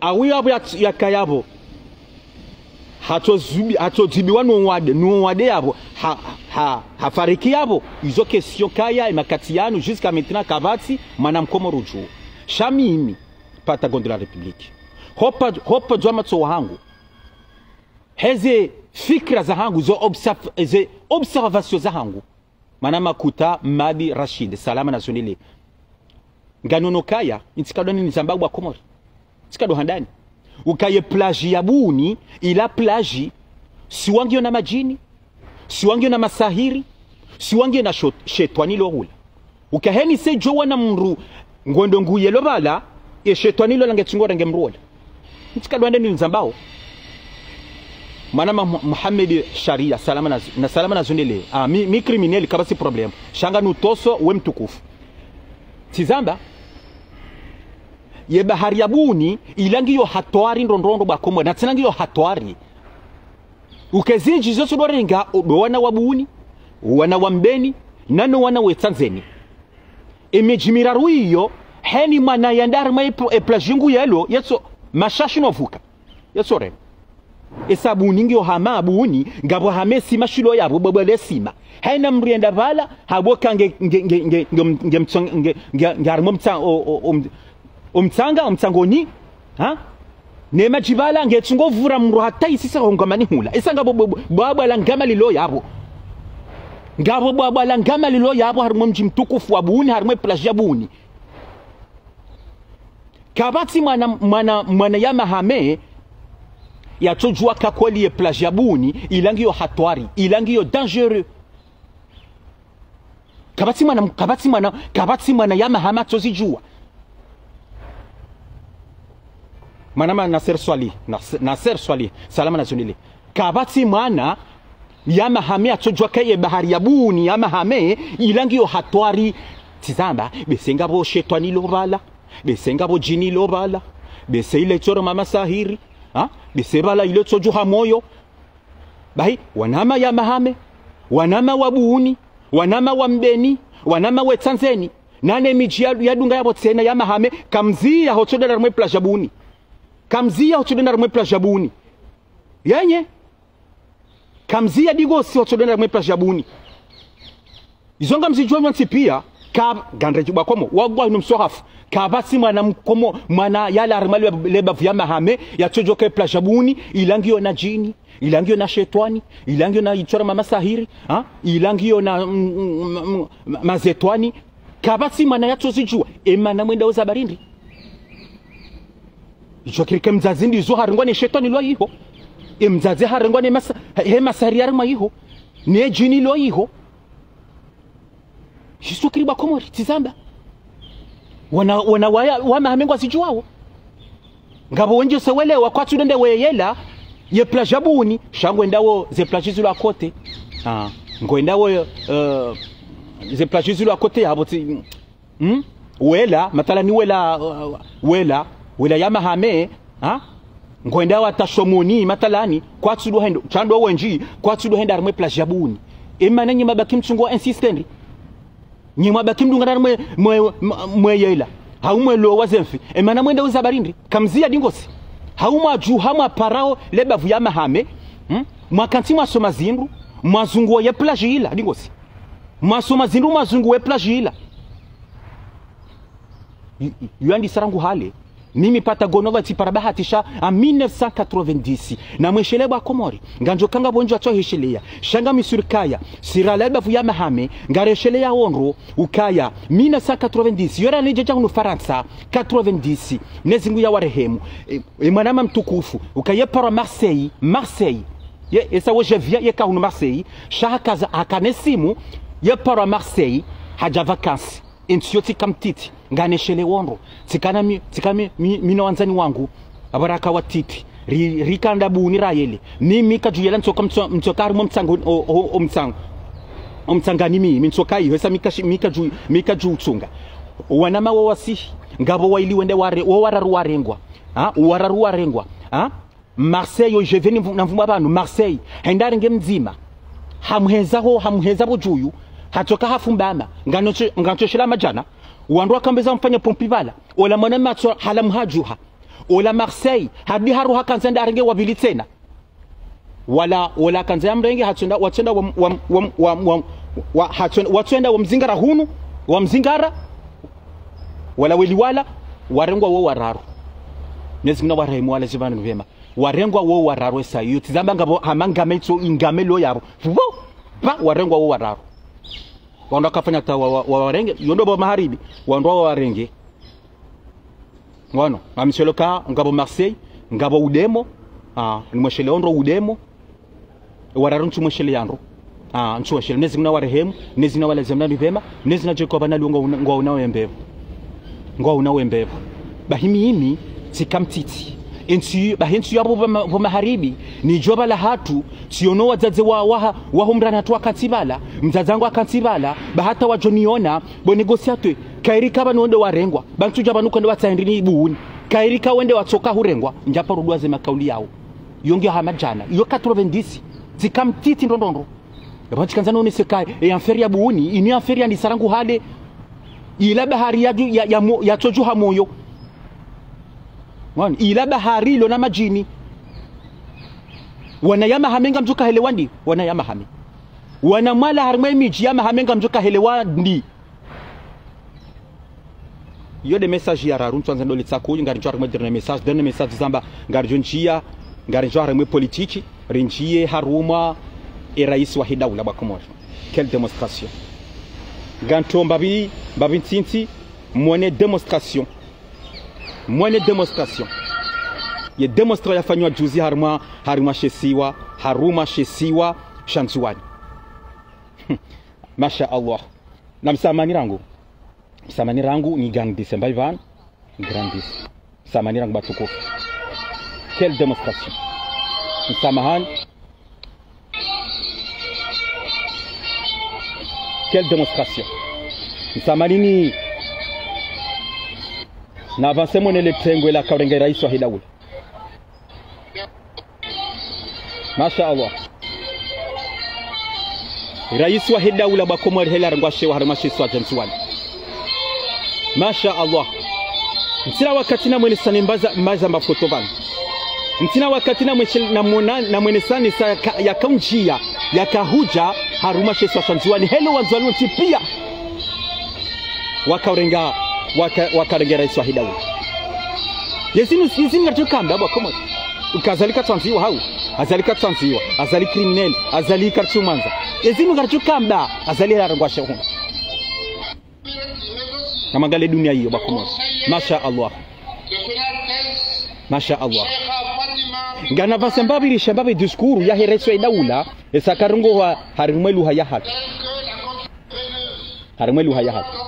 Awu yapvo ya, yakaya pvo. Hatsozubi-, hatsodzibiwa no wade, no wade yapvo. Ha, ha, hafariki yapvo. Izo question kaya, emakati yanu, jusqu'à maintenant kapvatsi mwana mkomori udjuwa. Sha mimi, Patagon de la République. Hopva, hopva djwa matso wahangu. Heze fikira zahangu, zo observ-, ze observation zahangu. Mwana makuta Madi Rashid, salama na zonele. Nganono kaya, ntsikadwa nini zamba wa Komori. Ntsikadwa handani. Ukaye plage ya Buni, ila plage, si wangiyo na madjini, si wangiyo na masahiri, si wangiyo na shot-, shetwani lo hula. Ukaheni se djo wana mdru, ngwendo nguyelo pvala, ye shetwani lo la ngetsungo renge mdru wola. Ntsikadwa ndeni nzambao. Mwana ma-, Muhammad Sharia, salama na, na salama na zonele. Ah, mi, mi criminel, kapvatsi problème. Sha nganutoso, we mtukufu. Tsizamba, ye bahari ya Buni, ila ngiyo hatwari ndrondrondro wa Komori, na tsena ngiyo hatwari. Uke zindji zo tsudorenga, ndo wana wa Buni, wana wa Mbeni, nano wana we Tsandzeni. Emidji miraru iyo, heni mwana yandari ma e pl-, e plage nguyelo, yetso, mashashi no vuka. Yetso re. Esa Buni ngiyo hama Buni, ngapvo hame sima shilo yapvo, bwabwa le sima. Haina mdru yenda pvala, hapvo ka nge, nge, nge, nge, nge, nge mtsang-, nge, nge, nge harimo mtsa-, o, o, o, o mtsanga, o mtsangoni, ha? Ne madji pvala, ngetsungo vura mdru hata isisa hongamani hula. Esa ngapvo bwa-, bwa-, bwabwa la ngama lilo yapvo. Ngapvo bwabwa la ngama lilo yapvo, harimo mdji mtukufu wa Buni, harimo e plage ya Buni. Kapvatsi mwana, mwana, mwana ya mahame, yatsodjuwa ka kweli ye plage ya Buni, ila ngiyo hatwari, ila ngiyo dangereux. Kapvatsi mwana, kapvatsi mwana, kapvatsi mwana ya mahame atsozidjuwa. Mwana ma Nasser Swali, Nas-, Nasser Swali, salama na zonele. Kapvatsi mwana ya mahame atsodjuwa ka ye bahari ya Buni ya mahame, ila ngiyo hatwari. Tsizamba, bese ngapvo shetwani lo pvala, bese ngapvo djini lo pvala, bese ile tsoro mama sahiri, ha? Bese pvala ile tsodjuha moyo. Bahi, wanama ya mahame, wanama wa Buni, wanama wa Mbeni, wanama we Tsandzeni, nane midji ya, ya dunga yapvo tsena ya mahame, kamziya hotsodenda harimo e plage ya Buni. Kamziya hotsodenda harimo e plage ya Buni. Yenye. Kamziya dingosi hotsodenda harimo e plage ya Buni. Izo ngamzidjuwa nyontsi piya, ka-, ngandre djibu wa Komo, wagwa inu mswahafu. Kapvatsi mwana mkomo, mwana yala harimo le, le bavu ya mahame, yatsodjuwa ka e plage ya Buni, ila ngiyo na djini, ila ngiyo na shetwani, ila ngiyo na itsoro mama sahiri, ha? Ila ngiyo na, mm, mm, mm, mm, mazetwani. Kapvatsi mwana yatsozidjuwa, e mwana mwenda uza barindi. Icho kirike mdzadze ndizo harengwa ne shetwani lo iho. E mdzadze harengwa ne masa-, he masahiri harengwa iho. Ne djini lo iho. Jisu kiri wa Komori, tsizamba. Wana, wana waya, wa mahame ngwazidjuwawo. Ngapvo wendji se welewa kwatsudende weyela, ye plage ya Buni, sha ngwendawo ze plage zilo à côté. Ah, ngwendawo, eh, ze plage zilo à côté, yapvo tsi, hmm? Wela, mathalani wela, uh, wela, wela ya mahame, ha? Ngwendawo hata Shomoni, mathalani, kwatsudo hendo, sha ndo wendji, kwatsudo henda harimo e plage ya Buni. E mana nyi mabaki mtsungo wa insister ndi. Nyi mwabaki mdungana mwe, mwe, mwe, mweyela. Hau mwelowa zemfi. E mana mwenda uza barindi. Kamziya dingosi. Hau mwadjuha mwaparao le bavu ya mahame. Hmm? Mwakantsi mwasoma zindru. Mwazunguwo ye plage ila. Dingosi. Mwasoma zindru mwazunguwo ye plage ila. Yu-, yu-, yandi sarangu hale. Mimi Patagon wa tsipara bahati sha en mille neuf cent quatre-vingt-dix. Na mweshele wa Komori. Ngandjo kanga pvondjo atso hesheleya. Sha ngami sûr kaya. Sirala le bavu ya mahame. Ngaresheleya wondro. Ukaya. Mille neuf cent quatre-vingt-dix. Yora nidje dja hunu Farantsa. Quatre-vingt-dix. Mnyezi Mungu ya warehemu. E, e mwanama mtukufu. Ukaya parwa Marseille. Marseille. Ye, esa wo je viens, ye ka hunu Marseille. Sha hakaza, hakana simu. Ye parwa Marseille. Hadja vacances. Entsi yo tsika mtiti, nganeshele wondro, tsikana mi, tsika mi, mi, mi no wandzani wangu, apvo raka watiti, ri, rikanda Buni rayele, mi, mi kadjuyela ntsoka mtso-, ntsoka harimo mtsango, o, o, o mtsango, o mtsangani mi, mi ntsoka iyo, esa mi kashi, mi kadju, mi kadju utsunga. Wanama wo wasihi, ngapvo waili wende ware, wo wararu warengwa, ha, wararu warengwa, ha, Marseille, yo, je viens na mvumba pvanu, Marseille. Henda renge mdzima. Hamuheza ho, hamuheza pvo djuyu. Hatsoka hafumbama. Nganoche-, nganoshela madjana. Wandru wakamba eza mfanya pompi pvala. Ola mwana matso hala mhadjuha. Ola Marseille. Hadi haruha kandza nda arenge wa pvili tsena. Wala, ola kandza ya mrenge hatswenda, watswenda wa, wa, wa, wa, wa, wa, hatswenda, watswenda wa mzingara hunu, wa mzingara. Wala weli wala, warengwa wo wararu. Mwenyezi Mungu nawarehemu wala zivanu vema. Warengwa wo wararu esa. Iyo tsi zamba ngapvo hama ngame itso, ingame lo yapvo. Pvo, pa, warengwa wo wararu. Wandru wakafanya ta wa, wa, wa, warenge, yo ndo bo maharibi, wandru wa warenge. Wano, ngamisheleo ka, ngapvo Marseille, ngapvo Udemo, ah, nimwesheleo ndro Udemo, wararu ntsu mweshele yandro. Ah, ntsu mweshele, Mwenyezi Mungu nawarehemu, Mwenyezi Mungu nawalaze mna ni vema, Mwenyezi Mungu nadjeko pvana liwo ngwa una, ngwa una wembepvo. Ngwa una wembepvo. Bahi mimi, tsika mtiti. Entsi, bahi entsi yapvo pvo ma, pvo maharibi, ni djo pvala hatru, tsiono wadzadze wa, waha, waho mrani hatru wakantsi pvala, mdzadze wangu akantsi pvala, ba hata wadjo niona, bo négociateur, kairi ka pvanu wende warengwa, ba ntsu dja pvanu kwende watsaha ndrini ibuni, kairi ka wende watsoka hurengwa, ndjaparo dua ze makauli yawo. Yo ngiyo hama djana, iyo quatre-vingt-dix, tsika mtiti ndro ndro ndro. Yapvo ntsi kandza none seka, e affaire ya buni, ini affaire ya nisa rangu hale. Ila bahari ya, ya, ya, mo, ya tsodjuha moyo. Mwana, ila bahari ilo na madjini. Wana ya Mahame ngamdjo kahelewa ndi, wana ya Mahame. Wana mwala harimwa emidji ya Mahame ngamdjo kahelewa ndi. Iyo nde message ya raru, ntswandza ndo litsaku, ngaridjo harimwa dernier message, dernier message zamba, ngaridjo ndjia, ngaridjo harimwa politiki, rindjie harumwa e raisi wahe daula ba Komori. Quelle démonstration. Ngantso mbapvi, mbapvi ntiti, mwone démonstration. Mwone démonstration. Ye démonstration yafanywa juzi harumwa, harumwa she isiwa, harumwa she isiwa, sha Ndzuwani. Masha Allah. Na msamahani rangu. Msamahani rangu ni grandisse, mbapvi pvanu. Grandisse. Msamahani rangu ba watukufu. Quelle démonstration. Msamahani. Quelle démonstration. Msamahani ni. Na avance mwone le tengo ila kaurenge raisi wahe daula. Masha Allah. Raisi wahe daula ba Komori hela rengwa shewa harumwa she isiwa sha Ndzuwani. Masha Allah. Ntsina wakati namwonesa ne mbaza, mbaza mafoto pvanu. Ntsina wakati namweshe, namwona, namwonesa ne sa yaka, yakaundjia, yakahudja, harumwa she isiwa sha Ndzuwani. Helo Wandzuwani wontsi pia. Wakaurenga, waka, wakarenga raisi wahe daula. Ye zinu, ye zinu ngaridjo kamba ba Komori. Uka Azali katsandziwa hau. Azali katsandziwa. Azali criminel. Azali karitsu mwandza. Ye zinu ngaridjo kamba. Azali hela rengwa shewa hunu. Namwangalie dunia iyo ba Komori. Masha Allah. Masha Allah. Ngana avance mbapvi risha mbapvi discours yahe raisi wahe daula. Esa karongowa harimwa e luha yahatru. Harimwa e luha yahatru.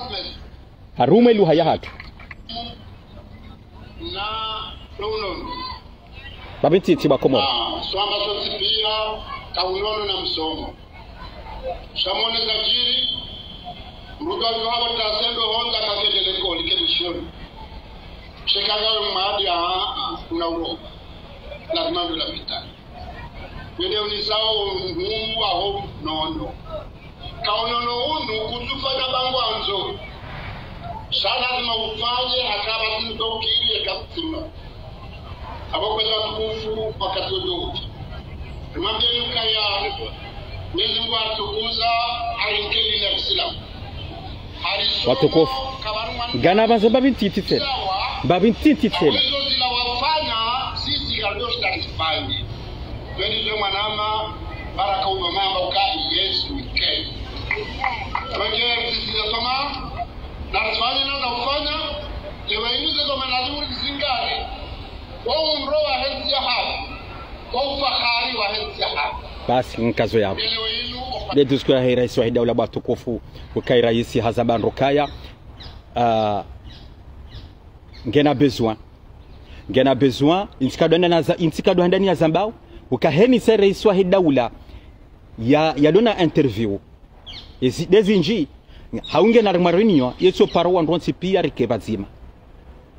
Harimwa e luha yahatru. Mbapvi ntiti ba Komori. Ah, swamba sontsi pia, ka unono na msomo. Sha mwone zadjiri, mdru kadjuwa hapvo tasendo hondza kakende likoli ke mishoni. Sheka ngawe mwadi, ah, ah, una uroba. Lazima ndo lapitali. Wende unisao uhumbu waho nono. Ka unono unu kutsufanya ba ngwandzo. Sha lazima ufanye, haka ba zinu ndo ukiri, eka kutsina. Abo kwezi watukufu wakati wojo. Mwambie ukaya, Mwenyezi Mungu atukuza, ayinkeli na Islam. Watukufu. Ngana avance mbapvi ntiti tsena. Mbapvi ntiti tsena. Awezo zila wafanya, sisi ngarudjo shita zifanye. Twende zwe mwanama, baraka uno mamba uka, yes, we can. Twende sisi nasoma, na tufanye na, na ufanya, lewa inu ze zoma na liuri zingare. Kwa undro wahe ntsi yahatru, kwa ufahari wahe ntsi yahatru. Basi, nkazo yapvo. Nde discours yahe raisi wahe daula ba watukufu, ukaya raisi hazamba ndro kaya, ah, ngena besoin. Ngena besoin, intsi kadjo handa na za, intsi kadjo handa ni yazambao, uka heni sa raisi wahe daula, ya, yalona interview. Ezi, ndezindji, hau ngena harimwa réunion, yetso paro wandru wontsi pia rike pvadzima.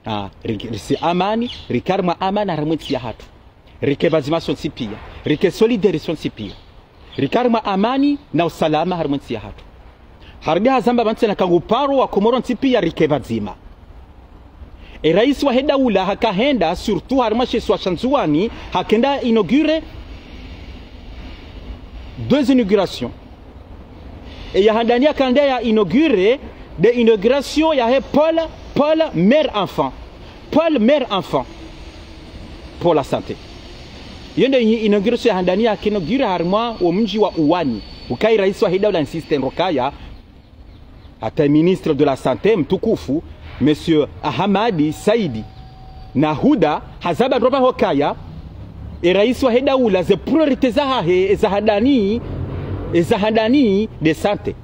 Ah, ri, risi amani, rike harimwa amani harimwa entsi yahatru. Rike pvadzima sontsi pia. Rike solidaire sontsi pia. Rike harimwa amani na usalama harimwa entsi yahatru. Harudi hazamba pvanu tsena ka nguparo wa Komori ntsi piya rike pvadzima. E raisi wahe daula hakahenda, surtout harimwa she isiwa sha Ndzuwani, hakenda inaugure deux inaugurations. E ya handani yakahenda ya inaugure nde inauguration yahe pôle, pôle mère-enfant. Pôle mère-enfant pour la santé. Iyo nde i-, inauguration ya handani yaka inaugure harimwa wo mdji wa Uwani. Ukaya e raisi wahe daula insiste ndo ukaya, hata ministre de la Santé mtukufu, Monsieur Ahamadi Saidi, naye huda hazamba ndo pvaho ukaya, e raisi wahe daula ze priorité zahahe, eza handani, eza handani nde santé.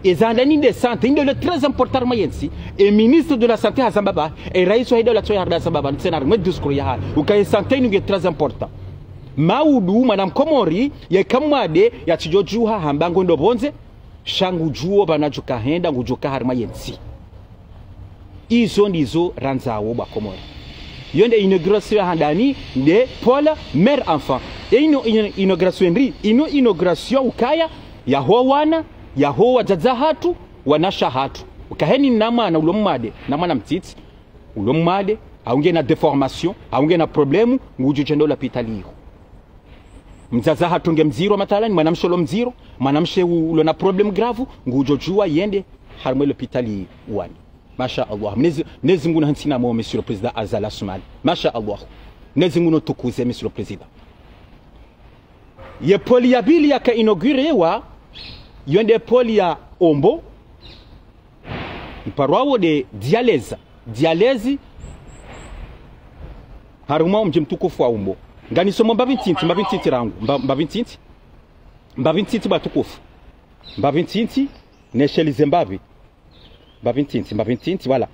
Eza handani nde santé, inde le très important harimwa yentsi. E ministre de la Santé hazamba pvanu, e raisi wahe daula tso ya harudi hazamba pvanu, tsena harimwa e discours yahahe, ukaya e santé inu nge très important. Maudu mwana mkomori, yeka mwade, yatsidjo djuha hamba ngondo pvondze, sha ngudjuo pvanu yadjo kahenda, ngudjo ka harimwa yentsi. Izo ndizo randzawo bo wa Komori. Iyo nde inauguration ya handani nde pôle mère-enfant. E inu, inu, inauguration ndri, inu inauguration ukaya yaho wana, yaho wadzadze wahatru, wanashe wahatru. Ukaya heni na mwana ulo mwade, na mwana mtiti, ulo mwade, hau ngena déformation, hau ngena problème, ngudjo hwenda ho lapitali iho. Mdzadze wahatru nge mdziro mathalani, mwanamshe ulo mdziro, mwanamshe u-, ulo na problème grave, ngudjo djuwa yende harimwa e lapitali Uwani. Masha Allah. Mwenyezi, Mwenyezi Mungu nahantsi na mo, Monsieur le Président Azali Assoumani. Masha Allah. Mwenyezi Mungu natukuze, Monsieur le Président. Ye pôle ya pvili yaka inaugurewa, iyo nde pôle ya Ombo, iparwawo nde dialyse. Dialyse, harimwa o mdji mtukufu wa Ombo. Nganisomo mbapvi ntiti, mbapvi ntiti rangu, mba-, mbapvi ntiti. Mbapvi ntiti bo watukufu. Mbapvi ntiti, neshelize mbapvi. Mbapvi ntiti, mbapvi ntiti, voilà.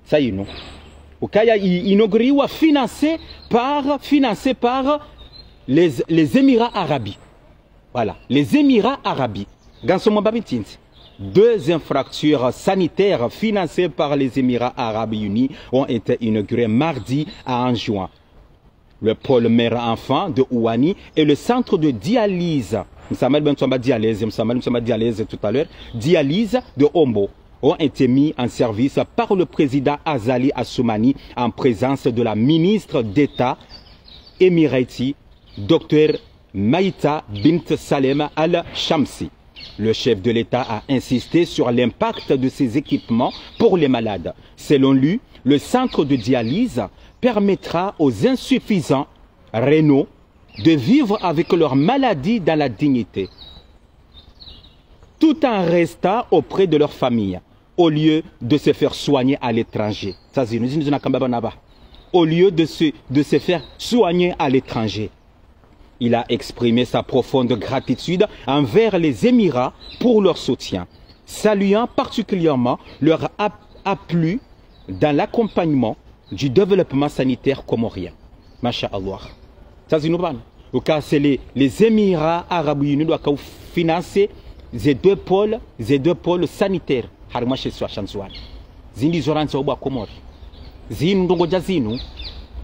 Sa inu. Ukaya i-, inauguriwa financé par, financé par les, les Émirats Arabes. Voilà, les Émirats Arabes. Ngansomo mbapvi ntiti. Deux infrastructures sanitaires financées par les Émirats Arabes Unis ont été inaugurées mardi à Anjouan. Le pôle mère-enfant de Ouani et le centre de dialyse, msamahani, ben, msamba dialyse, msamahani, msamba dialyse tout à l'heure, dialyse de Ombo, ont été mis en service par le président Azali Assoumani en présence de la ministre d'État émirati, docteur Maïta bint Salem Al Shamsi. Le chef de l'État a insisté sur l'impact de ces équipements pour les malades. Selon lui, le centre de dialyse permettra aux insuffisants rénaux de vivre avec leur maladie dans la dignité, tout en restant auprès de leur famille, au lieu de se faire soigner à l'étranger. Sa zinu, zinu zinu nakamba pvanu aba. Au lieu de se, de se faire soigner à l'étranger. Il a exprimé sa profonde gratitude envers les Émirats pour leur soutien, saluant particulièrement leur ap-, appui dans l'accompagnement du développement sanitaire comorien. Masha Allah. Sa zinu pvanu. Ukaya c'est les, les Émirats Arabes Unis ndo waka ufinancé ze deux pôles, ze deux pôles sanitaires harimwa she isiwa sha Ndzuwani. Zinu ndizo randzi bo wa Komori. Zinu ndrongoo dja zinu,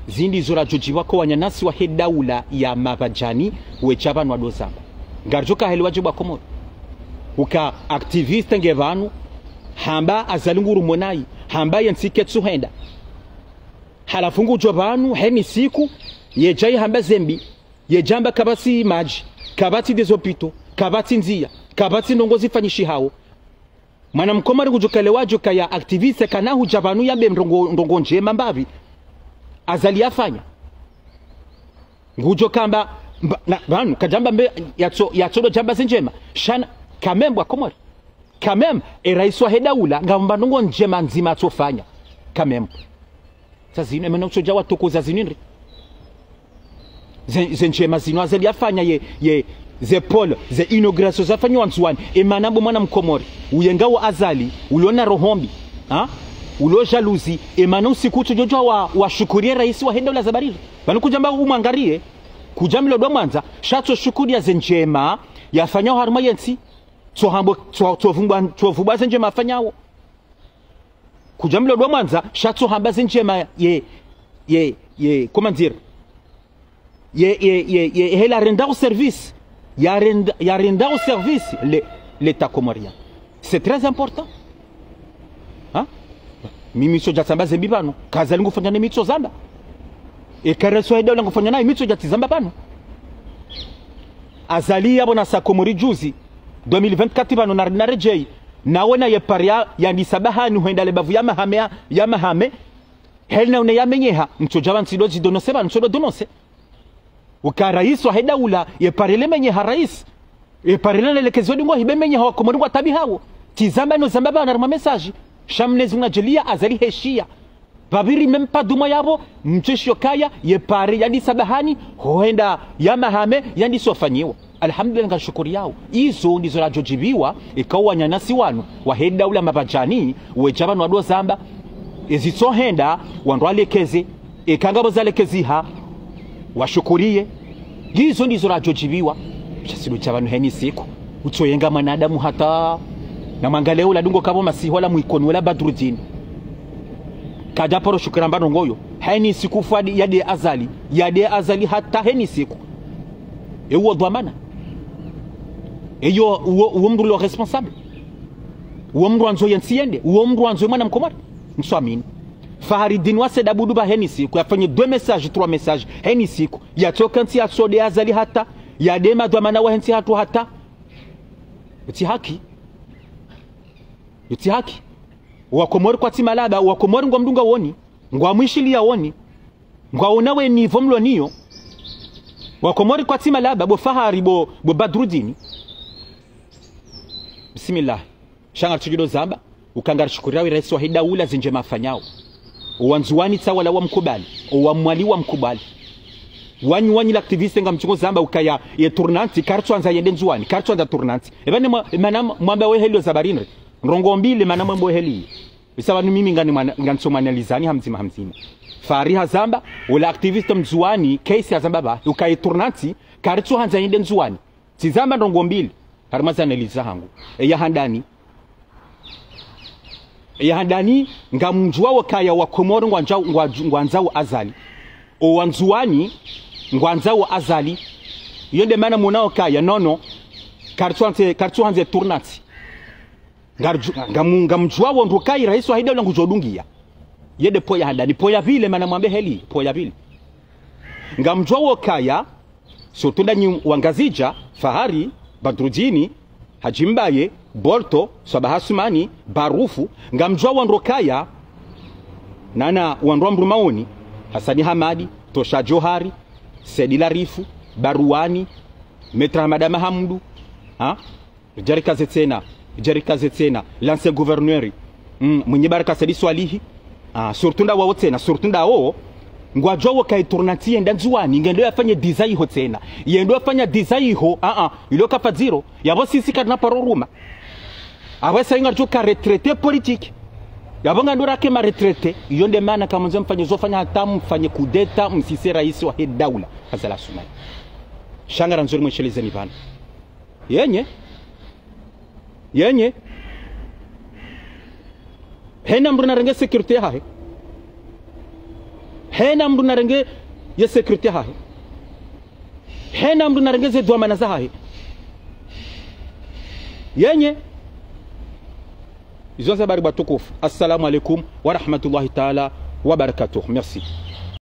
zinu ndizo radjodjiwa ko wananyasi wahe daula ya mapvadjani, wedja pvanu wado zamba. Ngaridjo kahelewa dje bo wa Komori. Uka activiste nge pvanu, hamba Azali ngurumwonayi, hamba yentsi ketsu hwenda. Halafu ngudjo pvanu, heni siku, yedja yihamba zembi, yedja hamba kapvatsi madji, kapvatsi des hôpitaux, kapvatsi ndziya, kapvatsi ndrongoo zifanyishihao. Mwana mkomori ngudjo kahelewa dje ukaya activiste kana hudja pvanu yambe ndrongoo, ndrongoo ndjema mbapvi Azali yafanya. Ngudjo kamba, mba-, na, pvanu, kadjamba mbe, yatso, yatso ndo djamba zindjema. Sha na, quand même bo wa Komori. Quand même, e raisi wahe daula, ngamba ndrongoo ndjema ndzima yatsofanya. Quand même. Sa zinu, emana utsodja watukuza zinu ndri. Ze, ze ndjema zinu Azali yafanya ye, ye, ze pôles, ze inaugurations zafanyiwa Ndzuwani. Emana bo mwana mkomori, uyenga wa Azali, ulo na roho mbi, ha? Ulo jalousie, emana usiku utsodjodja wa, washukuriye raisi wahe daula za bariri. Pvanu kudjamba umwangariye, kudjamba lo ndo mwandza, sha tso shukuriya ze ndjema yafanyao harimwa yentsi, tso hambo, tso, tso vumbwa, tso vumbwa ze ndjema yafanyao. Kudjamba lo ndo mwandza, sha tso hamba ze ndjema ye, ye, ye, comment dire, ye, ye, ye, ye, hela renda au service, ya renda, ya renda au service, le, l'État comorien. C'est très important. Ha? Mimi tsodja tsamba zembi pvanu. Ka Azali ngufanya ne mi tsozamba. Eka raiso he daula ngufanya nayi mi tsodja tsizamba pvanu. Azali yapvo nasa Komori juzi, deux mille vingt-quatre pvanu na, na redjeyi. Nawe na ye pare ya, yandisa bahani hwenda le bavu ya Mahame ya, ya Mahame. Heli na une yamenyeha, ntsodja pvanu tsido zidonose pvanu, ntsodo donose. Uka raisi wahe daula, ye pare lemenyeha raisi. Ye pare lelekezi odi ngwahibe menyeha wa Komori ngwatabihawo. Tsizamba no zamba pvanu harumwa message. Sha Mnyezi Mungu nadjaliya Azali heshiya. Pvapviri mempva dumwa yapvo, mtsoishiyo kaya, ye pare yandisa bahani, hohenda ya Mahame, yandisa ufanyiwa. Alhamdulillah, ngashukuriyao. Izo ndizo radjodjibiwa, ikao wananyasi wanu, wahe daula mapvadjani, wedja pvanu wado zamba, ezitsohenda, wandru walekeze, eka ngapvo zalekeziha, washukuriye. Izo ndizo radjodjibiwa. Sha si ndo dja pvanu heni siku. Utsoyenga mwanadamu hata. Na mwangalie ula dungo kapvo masihu la Mwikoni wala Badrudini. Kadja paro shukura mba ndrongo yo. Heni siku fwadi yade Azali. Yade Azali hata heni siku. Ewo dhwamana. Eyo uwo, uwo mndru lo responsable. Uwo mndru wandzo yentsi yende. Uwo mndru wandzo mwana Mkomori. Mswamini. Faharidini wa Said Abdou pva heni siku. Yafanye deux messages, trois messages. Heni siku. Yatsoka ntsi yatsode Azali hata. Yade madhwamana wahe ntsi hatru hata. Yotsi haki. Yotsi haki. Wakomori kwatsi malaba, Wakomori ngwamdunga woni, ngwamwishiliya woni, ngwaona we niveau mlo nayo. Wakomori kwatsi malaba, bo Fahari, bo, bo Badrudini. Bismillah. Sha ngaritsudjo do zamba, uka ngarishukuriyawo raisi wahe daula zindjema afanyao. Owandzuwani tsi wala wamkubali, owamwali wamkubali. Wanyu, wanyu l'activiste ngamtsungo zamba ukaya ye tournante, karitsuandza yende Ndzuwani, karitsuandza tournante. Eba ne mwa-, mana mwamba we heli o zamba rinre. Ndrongo mbili mana mwamba we heli. Isa pvanu mimi ngani mwana, nganitso mwanalizani hamdzima hamdzima. Fahari hazamba, ola activiste Mndzuwani, Kaisi hazamba pva, ukaya ye tournante, karitsuhandza yende Ndzuwani. Tsizamba ndrongo mbili, harumwa ze analyse zahangu. Eya handani. Eya handani, ngamdjuwawo kaya Wakomori ngwandza-, ngwa-, ngwandzao Azali. Owandzuwani, ngwandzao Azali. Iyo nde mana mwonao kaya, non, non. Karitsuhandze, karitsuhandze tournante. Ngarju-, ngamu-, ngamdjuwawo ndro kaya raisi wahe daula ngudjo dungiya. Yende po ya handani, po ya pvili, mana mwambe heli, po ya pvili. Ngamdjuwawo kaya, surtout ndanyi Wangazidja, Fahari, Badrudini, Hadji Mbaye, Bolto, Swabaha Sumani, Barufu, ngamdjuwawo ndro kaya, nana wandru wa Mrumaoni, Hasani Hamadi, Tosha Djohari, Saidi Larifu, Baruwani, Maître Hamada Mahamudu, ha? Djarikaze tsena, djarikaze tsena, l'ancien gouverneur, mm, Mwinyi Baraka Saidi Swalihi, ah, surtout ndawo tsena, surtout ndawo, ngwadjuwawo kaya ye tournante yenda Ndzuwani, ngendo yafanye design iho tsena, yendo yafanya design iho, ah, ah, ilo kafadziro, yapvo sisi karina paro ruma. Apvo sa ngaridjo ka retraité politique. Yapvo ngandro rake ma retraité, iyo nde mana kamwandzo mfanye zo fanya hata mfanye kudeta, msise raisi wahe daula, Azali Assoumani. Sha ngarandzo rimweshelezeni pvanu. Yenye. Yenye. Hena mndru narenge sécurité yahahe. Hena mndru narenge ye sécurité yahahe. Hena mndru narenge ze dhwamana zahahe. Yenye. Izo nde ze habari watukufu. Assalamu alaikum wa rahmatullahi taala wa barakatuh. Merci.